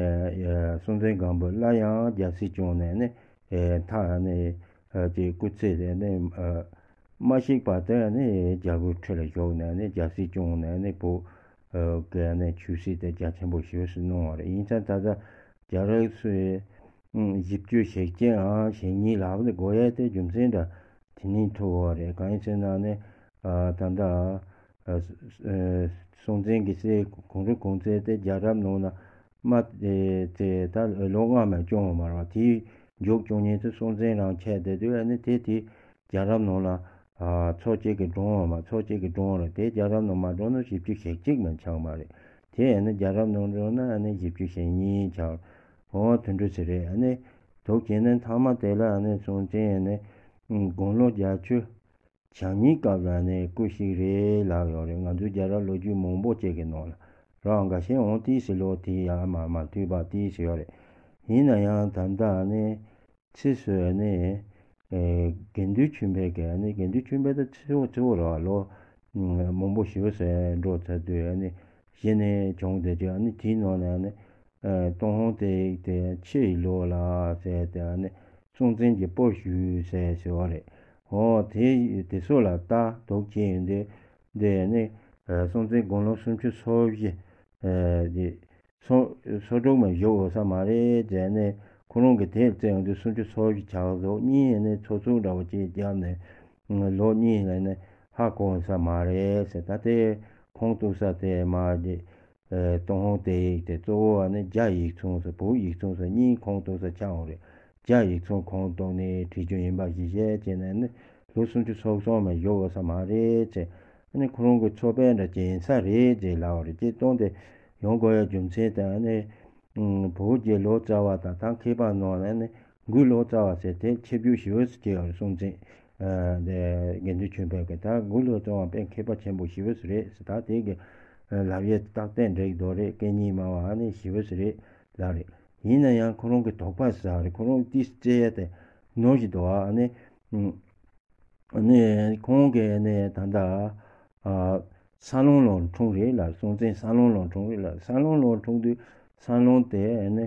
སྲོང་བཙན་སྒམ་པོ་སླར་ཡང་རྒྱལ་སྲིད་སྐྱོང་ནས་ནི་མཐའ་ནི་ཀྱི་སྐུ་ཚེ་དེ་ནི་ མ་ཤེས་པ་དེ་ནི་རྒྱལ་པོའི་ཁྲི་ལ་བཞུགས་ནས་ནི་རྒྱལ་སྲིད་སྐྱོང་ནས་ནི་བོད་ཀྱི་ནི་ཆོས་སྲིད་དེ་རྒྱ་ཆེན་པོ་ཞེ་པོ་ཞིག་གནང་བ་རེད། ཡིན་ཙང་ད་ལྟ་རྒྱལ་རབས་སུ་བཞི་བཅུ་ཞེ་གཅིག་ཨང་ཞེ་གཉིས་ལབ་ནས་དགོས་ཡས་དེ་རྒྱུ་མཚན་འདྲ་དེ་ནས་ཐུག་པ་རེད། གང་ཡིན་ཟེར་ན་ནི་ད་ལྟ་སྲོང་བཙན་གྱི་སྲས་གུང་རུ་གུང་བཙན་དེ་རྒྱལ་རབས་ནང་ན་མ་དེ་ད་ལོ་ལྔ་མ་སྐྱོང་བ་མ་རེད་བ། དེའི་མཇུག་སྐྱོང་མཁན་དེ་སྲོང་བཙན་རང་ཆགས་བསྡད་དུས་ཨ་ནི་དེ་དེ་རྒྱལ་རབས་ནང་ལ་ཚོ་གཅིག་གིས་བགྲངས་པ་མ་ཚོ་གཅིག་གིས་བགྲངས་རེད། དེ་རྒྱལ་རབས་ནང་མ་བགྲངས་ན་བཞི་བཅུ་ཞེ་གཅིག་མ་ཆགས་མ་རེད། དེ་ཨ་ནི་རྒྱལ་རབས་ནང་བགྲངས་ན་ཨ་ནི་བཞི་བཅུ་ཞེ་གཉིས་ཆགས། འོ་དེ་འདྲ་ཞིག་རེད། ཨ་ནི་དོགས་བྱས་ན་མཐའ་མ་དེ་ལ་ཨ་ནི་སྲོང་བཙན་ཨ་ནི་དགུང་ལོ་བརྒྱད་ཅུ་བྱས་ནས་སྐབས་ལ་ནི་སྐུ་གཤེགས་རེད་ལབ་ཡོད་རེད། ང་ཚོའི་རྒྱལ་རབས་ལོ་རྒྱུས་མང་པོ་ཅིག་གི་ནང་ལ་རང་འགའ་ཤས་འོང་དུས་སུ་ལོ་དེ་ཡང་མ་མ་མཐུད་པ་དེ་ཞིག་ཡོད་རེད། ཡིན་ན་ཡང་ད་ལྟ་ནི་ཚེ་སྲོག་ནི་དགེ་འདུན་ཆོས་འཕེལ་གྱི་ནི་དགེ་འདུན་ཆོས་འཕེལ་དང་ཚེ་སྲོག་ཚེ་སྲོག་ར་ལོ་མང་པོ་ཞིག་ཟེར་འགྲོ་ཚར་དུས་ནི་གཞི་ནས་བྱུང་བསྡད་ཀྱི་ནི་དེའི་ནང་ནས་ནི། ཏུན་ཧོང་དེ་ཡིག་དེ་ཕྱི་ཡི་ལོ་ལ་ཟེར་དེ་ནི་སྲོང་བཙན་གྱི་པར་ཞུས་ཟེར་ཟེར་བ་རེད། འོ་དེ་དེ་ཚོ་ལ་ལྟ་དོགས་བྱས་ཡོང་དུས་དེ་ནི་སྲོང་བཙན་དགུང་ལོ་སུམ་ཅུ་སོ་བཞི་དེ་སོ་སོ་དྲུག་མ་བཞུགས་ཡོད་ས་མ་རེད་ཟེར་ནས་ཁོ་རང་གི་དེབ་བཙལ་ཡོང་དུས་སུམ་ཅུ་སོ་བཞི་ཆགས་འདུག་གཉིས་ནི་ཚོ་ཚུགས་འདྲ་བོ་ཅིག་བརྒྱབ་ནས་ལོ་གཉིས་ལ་ནི་ཧ་གོ་ཡོད་ས་མ་རེད་ཟེར། ད་དེ་ཁུངས་གཏུགས་ས་དེ་མ་རེད། ཏུན་ཧོང་དེ་ཡིག་དེ་གཙོ་བོ་བ་ནི་རྒྱ་ཡིག་ཚང་ཟེར་བོད་ཡིག་ཚང་ཟེར་གཉིས་ཁུངས་གཏུགས་ས་ཆགས་ཡོད་རེད། རྒྱ་ཡིག་ཚང་ཁུངས་གཏུགས་ནས་བྲིས་རྒྱུ་ཡིན་པ་ཞིག་བཤད་བྱས་ནས་ནི་ལོ་སུམ་ཅུ་སོ་གསུམ་མ་བཞུགས་ཡོད་ས་མ་རེད་ཅེས་ནི་ཁོ་རང་གི་ཚོ་པའི་འདྲ་ཅིག་ཡིན་ས་རེད་ཅེས་ལབ་པ་རེད། ཅེས་གཏོང་དེ་ཡོང་དགོས་ཡ་རྒྱུ་མཚན་དང་ནི་བོད་ཀྱི་ལོ་ཙཱ་བ་དང་ད་མཁས་པ་ནང་ནས་ནི་འགོས་ལོ་ཙཱ་བ་ཟེར་དེ་ཆེ་བརྗོད་ཞེ་པོ་ཅིག་ཡོད་རེད། སྲོང་བཙན་དགེ་འདུན་ཆོས་འཕེལ་གྱི་ད་འགོས་ལོ་ཙཱ་བ་དཔེ་མཁས་པ་ཆེན་པོ་ཞེ་པོ་ཞིག་རེད་ཟེར། ད་དེ་གི་ལབ་ཡས་རྟགས་གཏན་འགྲིག་འདུག་རེད། སྐད་གཉིས་སྨྲ་བ་ཨ་ནི་ཞེ་པོ་ཞིག་རེད་ལབ་རེད། ཡིན་ན་ཡང་ཁོ་རང་གི་དོགས་པ་ཟ་རེད། ཁོ་རང་ཏིས་རྩེ་ཡས་དེ་ནོར་ཞིག་འདུག་ཨ་ནི་ཨ་ནི་ཁོང་གི་ཨ་ནི་ད་ལྟ་ཨ་ས་ལོང་ལོ་འཁྲུངས་རེད་ལ། སྲོང་བཙན་ས་ལོང་ལོ་འཁྲུངས་རེད་ལ། ས་ལོང་ལོ་འཁྲུངས་དུས་ས་ལོང་དེ་ཨ་ནི་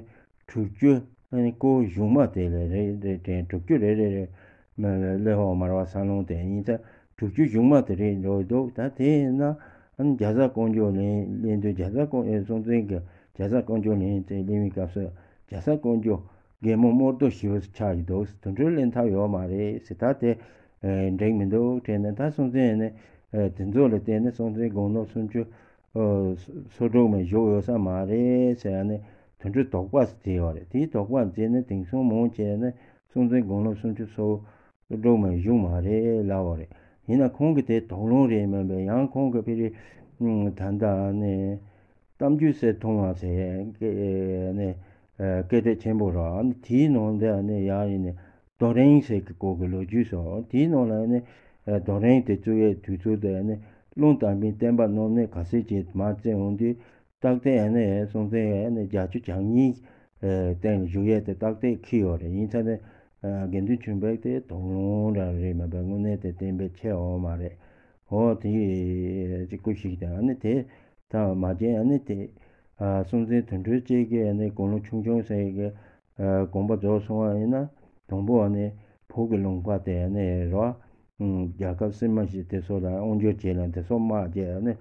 དྲུག་ཅུ་ཨ་ནི་སྐོར་གཞུག་མ་དེ་ལས་རེད་རེད་དྲན། དྲུག་ཅུ་རེ་རེ་རེ་མ་ལས་ཧོ་མར་བ་ས་ལོང་དེ་ཡིན་ཙང་དྲུག་ཅུ་གཞུག་མ་དེ་རེད་འགྲོ་འདུག་ད་དེ་ཡིན་ན་ཨ་ནི་རྒྱ་བཟའ་ཀོང་ཇོ་ལེན་ལེན་དུས་རྒྱ་བཟའ་ཀོང་ཨེ་སྲོང་བཙན་གྱི་རྒྱ་བཟའ་ཀོང་ཇོ་ལེན་ཙེ་ལེན་པའི་སྐབས་སུ་རྒྱ་བཟའ་ཀོང་ཇོ་རྒན་མོ་རྨོ་རྡོ་ཞེ་པོ་ཆགས་ཀྱི་འདུག་དེ་འདྲ་ལེན་ཐབས་ཡོད་མ་རེད་ཟེར། ད་དེ་འགྲིག་མི་འདུག་དྲན་ནས་ད་སྲོང་བཙན་ནི་དེ་ཚོ་ལ་བརྟེན་ནས་སྲོང་བཙན་དགུང་ལོ་སུམ་ཅུ་སོ་དྲུག་མ་བཞུགས་ཡོད་ས་མ་རེད་ཟེར་ནས་དེ་འདྲའི་དོགས་པ་དེ་ཡོད་རེད། དེའི་དོགས་པ་མཛད་ནས་དེང་སང་མང་ཆེ་ནས་སྲོང་བཙན་དགུང་ལོ་སུམ་ཅུ་སོ་དྲུག་མ་བཞུགས་མ་རེད་ལབ་པ་རེད། ཡིན་ན་ཁོང་གི་དེ་དོགས་སློང་རེད་མིན་པས། ཡང་ཁོང་གི་ཕི་རི་ད་ལྟ་ནས་གཏམ་རྒྱུད་ཟེར་མཐོང་བ་ཟེར་ནས་སྐད་སྐད་སྒྲ་ཆེན་པོ་རེད། ཨ་ནི་དེའི་ནང་དེ་ནས་ཡར་ཡིན་ནས་རྡོ་རིང་ཟེར་གྱི་སྐོར་གྱི་ལོ་རྒྱུས་སོ། དེའི་ནང་ལ་ནི་རྡོ་རིང་དེ་བཙུགས་ཡས་དུས་ཚོད་དེ་ནི་རླུང་དམ་པའི་བསྟན་པ་རྣམ་གནས་ག་ཚད་ཅིག་མར་བཙན་འོང་དུས་རྟགས་གཏད་ནི་སྲོང་བཙན་ནི་བརྒྱད་ཅུ་གྱ་གཉིས་སྟེང་བཞུགས་ཡས་དེ་རྟགས་གཏད་འཁེལ་ཡོད་རེད། ཡིན་ཙང་ནི་དགེ་འདུན་ཆོས་འཕེལ་དེ་དོགས་སློང་རང་རེད་མ་གཏོགས་དངོས་གནས་དེ་བསྟན་པའི་ཆེ་བ་མ་རེད། འོ་དེ་ཅིག་སྐུ་གཤེགས་དང་ཨ་ནི་དེ་ད་མ་བྱན་ཨ་ནི་དེ་ཨ་སྲོང་བཙན་དོན་གྲུབ་རྗེ་གིས་ཨ་ནི་དགུང་ལོ་ཆུང་ཆུང་ཟེར་གི་ཨ་དགོངས་པ་རྫོགས་སོང་བ་ཡིན་ན་དང་པོ་ཨ་ནི་བོད་ཀྱི་ལུང་པ་དེ་ཨ་ནི་རོ་ཨ་རྒྱལ་ཁབ་སྲིད་མ་ཞིག་དེ་ཚོ་ལ་དབང་སྒྱུར་བྱས་ལ་དེ་ཚོ་དམག་རྒྱག་ཨ་ནི་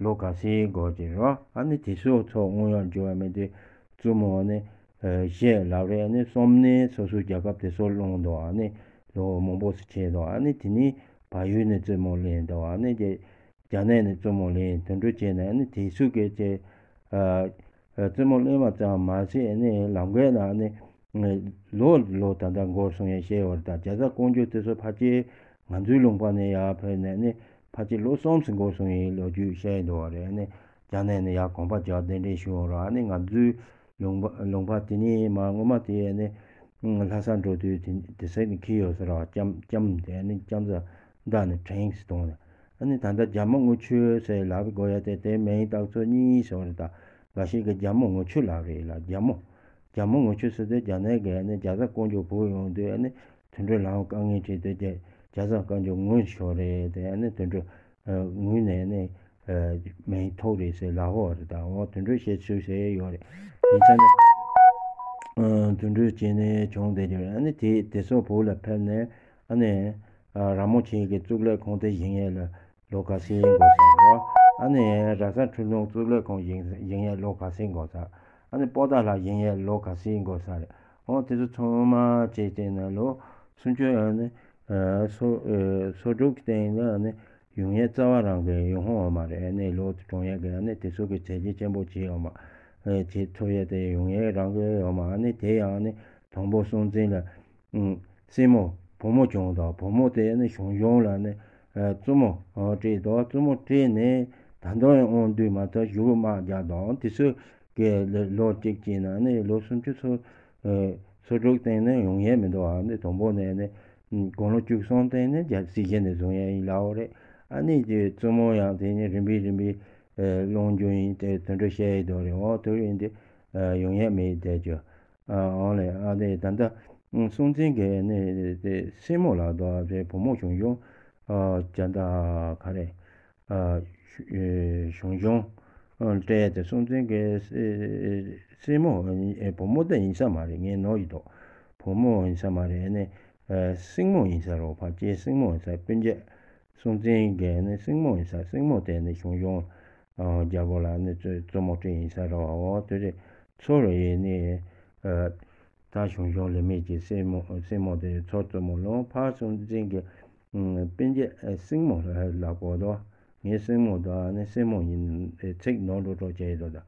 ལོ་ག་ཚོད་འགོར་གྱི་རོ་ཨ་ནི་དེ་ཚོ་ཚོ་དངོས་ཡོད་འགྱུར་བ་མེད་དུས་བཙུན་མོ་ཨ་ནི་ཨ་བཞེས་ལབ་རེད། ཨ་ནི་སོམ་ནི་སོ་སོའི་རྒྱལ་ཁབ་དེ་ཚོ་སློང་དོ་ཨ་ནི་ལོ་མང་པོ་ཞིག་བྱས་དོ་ཨ་ནི་དེ་ནི་བལ་ཡུལ་ནས་བཙུན་མོ་ལེན་དོ་ཨ་ནི་རྒྱ་རྒྱ་ནག་ནས་བཙུན་མོ་ལེན་དོན་འགྲུབ་བྱས་ནས་ཨ་ནི་དེ་ཚོ་གི་ཚེ་ཨ་ཨ་བཙུན་མོ་ལེན་པ་ཙམ་མ་ཟད་ཨ་ནི་ལམ་ཁའི་ནང་ཨ་ནི་ལོ་ལོ་ད་ལྟ་འགོར་སོང་ཡང་བཤད་ཡོད་རེད། ད་རྒྱ་བཟའ་ཀོང་ཇོ་དེ་ཚོ་ཕལ་ཆེར་ང་ཚོའི་ལུང་པ་ནས་ཡར་ཕེབས་ནས་ཨ་ནི་ཕལ་ཆེར་ལོ་གསུམ་ཙམ་འགོར་སོང་ཡིན་ལོ་རྒྱུས་བཤད་འདུག་བ་རེད། ཨ་ནི་རྒྱ་ནག་ནས་ཡར་གོམ་པ་རྒྱག་གདན་འདྲེན་ཞུ་ཡོང་ར་ཨ་ནི་ང་ཚོའི་ལུང་པ་ལུང་པ་དེ་ནས་མར་སྔོན་མ་དེ་ནི་ལྷ་ས་འགྲོ་དུས་དེ་དེ་སེ་ནས་འཁེལ་ཡོད་ཟེར་བ། ལྕམ་ལྕམ་དེ་ནི་ལྕམ་ཚ་མདའ་ནས་དྲངས་སེ་གཏོང་ནས་ཨ་ནི་ད་ལྟ་རྒྱ་མོ་དངུལ་ཆུ་ཟེར་ལབ་དགོས་ཡ་དེ་དེ་མིང་བཏགས་ཚོད་གཉིས་ཟེར་བ་རེད། ད་འགའ་ཞིག་གིས་རྒྱ་མོ་དངུལ་ཆུ་ལབ་རེད་ལ། རྒྱ་མོ་རྒྱ་མོ་དངུལ་ཆུ་ཟེར་དེ་རྒྱ་ནག་གི་ཨ་ནི་རྒྱ་བཟའ་ཀོང་ཇོ་བུད་ཡོང་དུས་ཨ་ནི་དེ་འདྲའི་ལམ་དཀའ་ངལ་འཕྲད་དུས་རྒྱ་རྒྱ་བཟའ་ཀོང་ཇོ་ངུ་ཤོར་རེད་དེ་ཨ་ནི་དེ་འདྲའི་ངུས་ནས་ནི་མིང་ཐོགས་རེད་ཟེར་ལབ་ཡོད་རེད། ད་འོ་དེ་འདྲའི་བཤད་ཚུལ་ཟེར་ཡོད་རེད། ཡིན་ཙང་ནི་དེ་འདྲའི་བྱས་ནས་བྱུང་བསྡད་ཀྱི་རེད། ཨ་ནི་དེ་དེ་ཚོ་བོད་ལ་ཕེབས་ནས་ཨ་ནི་ ར་མོ་ཆེ་གི་གཙུག་ལག་ཁང་དེ་བཞེངས་ཡས་ལ་ལོ་ག་ཚོད་འགོར་ས་རེད། ཨ་ནི་ར་ས་ཁྲི་ལུང་གཙུག་ལག་ཁང་བཞེངས་བཞེངས་ཡས་ལོ་ག་ཚོད་འགོར་ས། ཨ་ནི་པོ་ཏཱ་ལ་བཞེངས་ཡས་ལོ་ག་ཚོད་འགོར་ས་རེད། འོ་དེ་ཚོ་ཚང་མ་བྱས་བྱས་ན་ལོ་སུམ་ཅུ། ཨ་ནི་ཨ་སོ་ཨ་སོ་དྲུག་གི་སྟེང་ལ་ཨ་ནི་ཡོང་ཡས་རྩ་བ་རང་གི་ཡོང་ཧོང་བ་མ་རེད། ཨ་ནི་ལོ་དེ་གྲོངས་ཡས་གི་ཨ་ནི་དེ་ཚོ་གི་ཚད་གཞི་ཆེན་པོ་བྱས་ཡོང་བ། ཨ་བྱེད་ཐུབ་ཡས་དེ་ཡོང་ཡས་རང་གི་ཡོང་བ། ཨ་ནི་དེ་ཡང་ཨ་ནི་དང་པོ་སྲོང་བཙན་ལ་ཨུམ་སྲས་མོ་བུ་མོ་བྱུང་དང་། བུ་མོ་དེ་ཨ་ནི་ཞང་ཞུང་ལ་ཨ་ནི་ཨ་བཙུན་མོ་ཨ་སྤྲད་དང་། བཙུན་མོ་སྤྲད་ནས་ད་དུང་ཡང་དབང་སྡུད་མ་ཐག་བཞུགས་དམག་རྒྱག་དང་། དེ་ཚོ་གི་ལོ་གཅིག་གཅིག་ན་ཨ་ནི་ལོ་སུམ་ཅུ་སོ་ཨ་སོ་དྲུག་སྟེང་ནས་ཡོང་ཡས་མི་འདུག་ཨ་ནི་དང་པོ་ནས་ནི་དགུང་ལོ་བཅུ་གསུམ་སྟེང་ནས་རྒྱལ་སྲིད་གཞི་ནས་བཟུང་ཡས་ཡིན་ལབ་པ་རེད། ཨ་ནི་དེ་བཙུན་མོ་ཡང་དེ་ནས་རིམ་པས་རིམ་པས་ཨ་སློང་རྒྱུ་ཡིན་ཏེ་དེ་འདྲ་བཤད་ཡས་འདུག་རེད། འོ་དེ་ཡིན་དུས་ཨ་ཡོང་ཡས་མེད་བསྡད་རྒྱུ། ཨ་འོང་ལེ། ཨ་ནི་ད་ལྟ་སྲོང་བཙན་གྱི་ནི་དེ་སྲས་མོ་ལ་དང་དེ་བུ་མོ་ཞང་ཞུང་ཨ་ཅན་ད་ག་རེ། ཨ་ཞང་ཞུང་ཨ་སྤྲད་དེ་སྲོང་བཙན་གྱི་སྲས་སྲས་མོ་ཨེ་བུ་མོ་དེ་ཡིན་ས་མ་རེད། ངས་ནོར་ཡོད་དོ། བུ་མོ་ཡིན་ས་མ་རེད། ཨ་ནི་ཨ་སྲིང་མོ་ཡིན་ས་རོ། ཕལ་ཆེར་སྲིང་མོ་ཡིན་ས། སྤུན་མཆེད་སྲོང་བཙན་གྱི་ནི་སྲིང་མོ་ཡིན་ས། སྲིང་མོ་དེ་ནི་ཞང་ཞུང་ཨ་རྒྱལ་པོ་ལ་ནི་བཙུན་བཙུན་མོ་སྤྲད་ཡིན་ས་རོ། འོ་དེ་རེད། ཚུར་ཡིན་ནི་ཨ་ད་ཞང་ཞུང་ལི་མེད་ཀྱི་སྲས་མོ་སྲས་མོ་དེ་ཚུར་བཙུན་མོ་ལོངས། ཕར་སྲོང་བཙན་གྱི་ཨ་སྤུན་མཆེད་ཨ་སྲིང་མོ་ལ་གོ་དོ། ངའི་སྲིང་མོ་དང་ནི་སྲས་མོ་ཡིན་ཨེ་ཚིག་ནོར་འགྲོ་འགྲོ་བྱས་ཡོད་དོ། ད་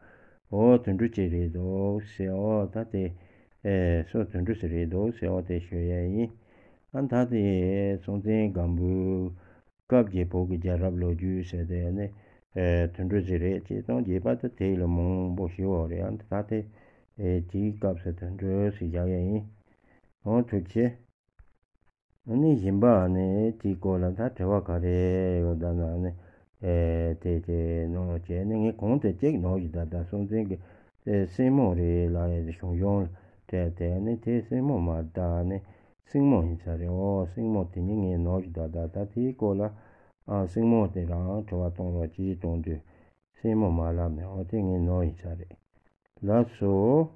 འོ་དེ་འདྲ་ཅིག་རེད་འདུག་ཟེར། འོ་ད་དེ་ཨེ་སོ་དེ་འདྲ་ཞིག་རེད་འདུག་ཟེར། འོ་དེ་ཞུ་ཡས་ཡིན། ཨ་ད་དེ་སྲོང་བཙན་སྒམ་པོའི་སྐབས་ཀྱི་བོད་ཀྱི་རྒྱལ་རབས་ལོ་རྒྱུས་ཟེར་དེ་ནི་ཨེ་དེ་འདྲ་ཞིག་རེད། སྤྱིར་བཏང་རྒྱས་པ་ད་དེ་ལས་མང་པོ་ཞིག་ཡོད་རེད། ཨ་ད་དེ་ཨེ་དེའི་སྐབས་སུ་དེ་འདྲ་ཞིག་བཞག་ཡས་ཡིན། འོ་ཐུགས་རྗེ་ཆེ། ཨ་ནི་གཞན་པ་ནི་དེའི་སྐོར་ལ་ད་དྲི་བ་ག་རེ་ཡོད་ད་ན་ནི་ཨེ་དེ་དེ་ནོར་བྱས་ནི་ངས་གོང་དེ་གཅིག་ནོར་ཞིག་ད་ད་སྲོང་བཙན་གྱི་ཨེ་སྲས་མོ་རེད་ལབ་ཡས་དེ་ཞང་ཞུང་སྤྲད་དེ་ནི་དེ་སྲས་མོ་མ་རེད། ད་ནི་སྲིང་མོ་ཡིན་ས་རེད། འོ་སྲིང་མོ་དེ་ནི་ངས་ནོར་ཞིག་ད་ད་ད་དེའི་སྐོར་ལ་ཨ་སྲིང་མོ་དེ་རང་དྲི་བ་གཏོང་རོགས་གྱིས་གཏོང་དུས། སྲས་མོ་མ་ལབ་ནས། འོ་དེ་ངས་ནོར་ཡིན་ས་རེད། ལགས་སོ།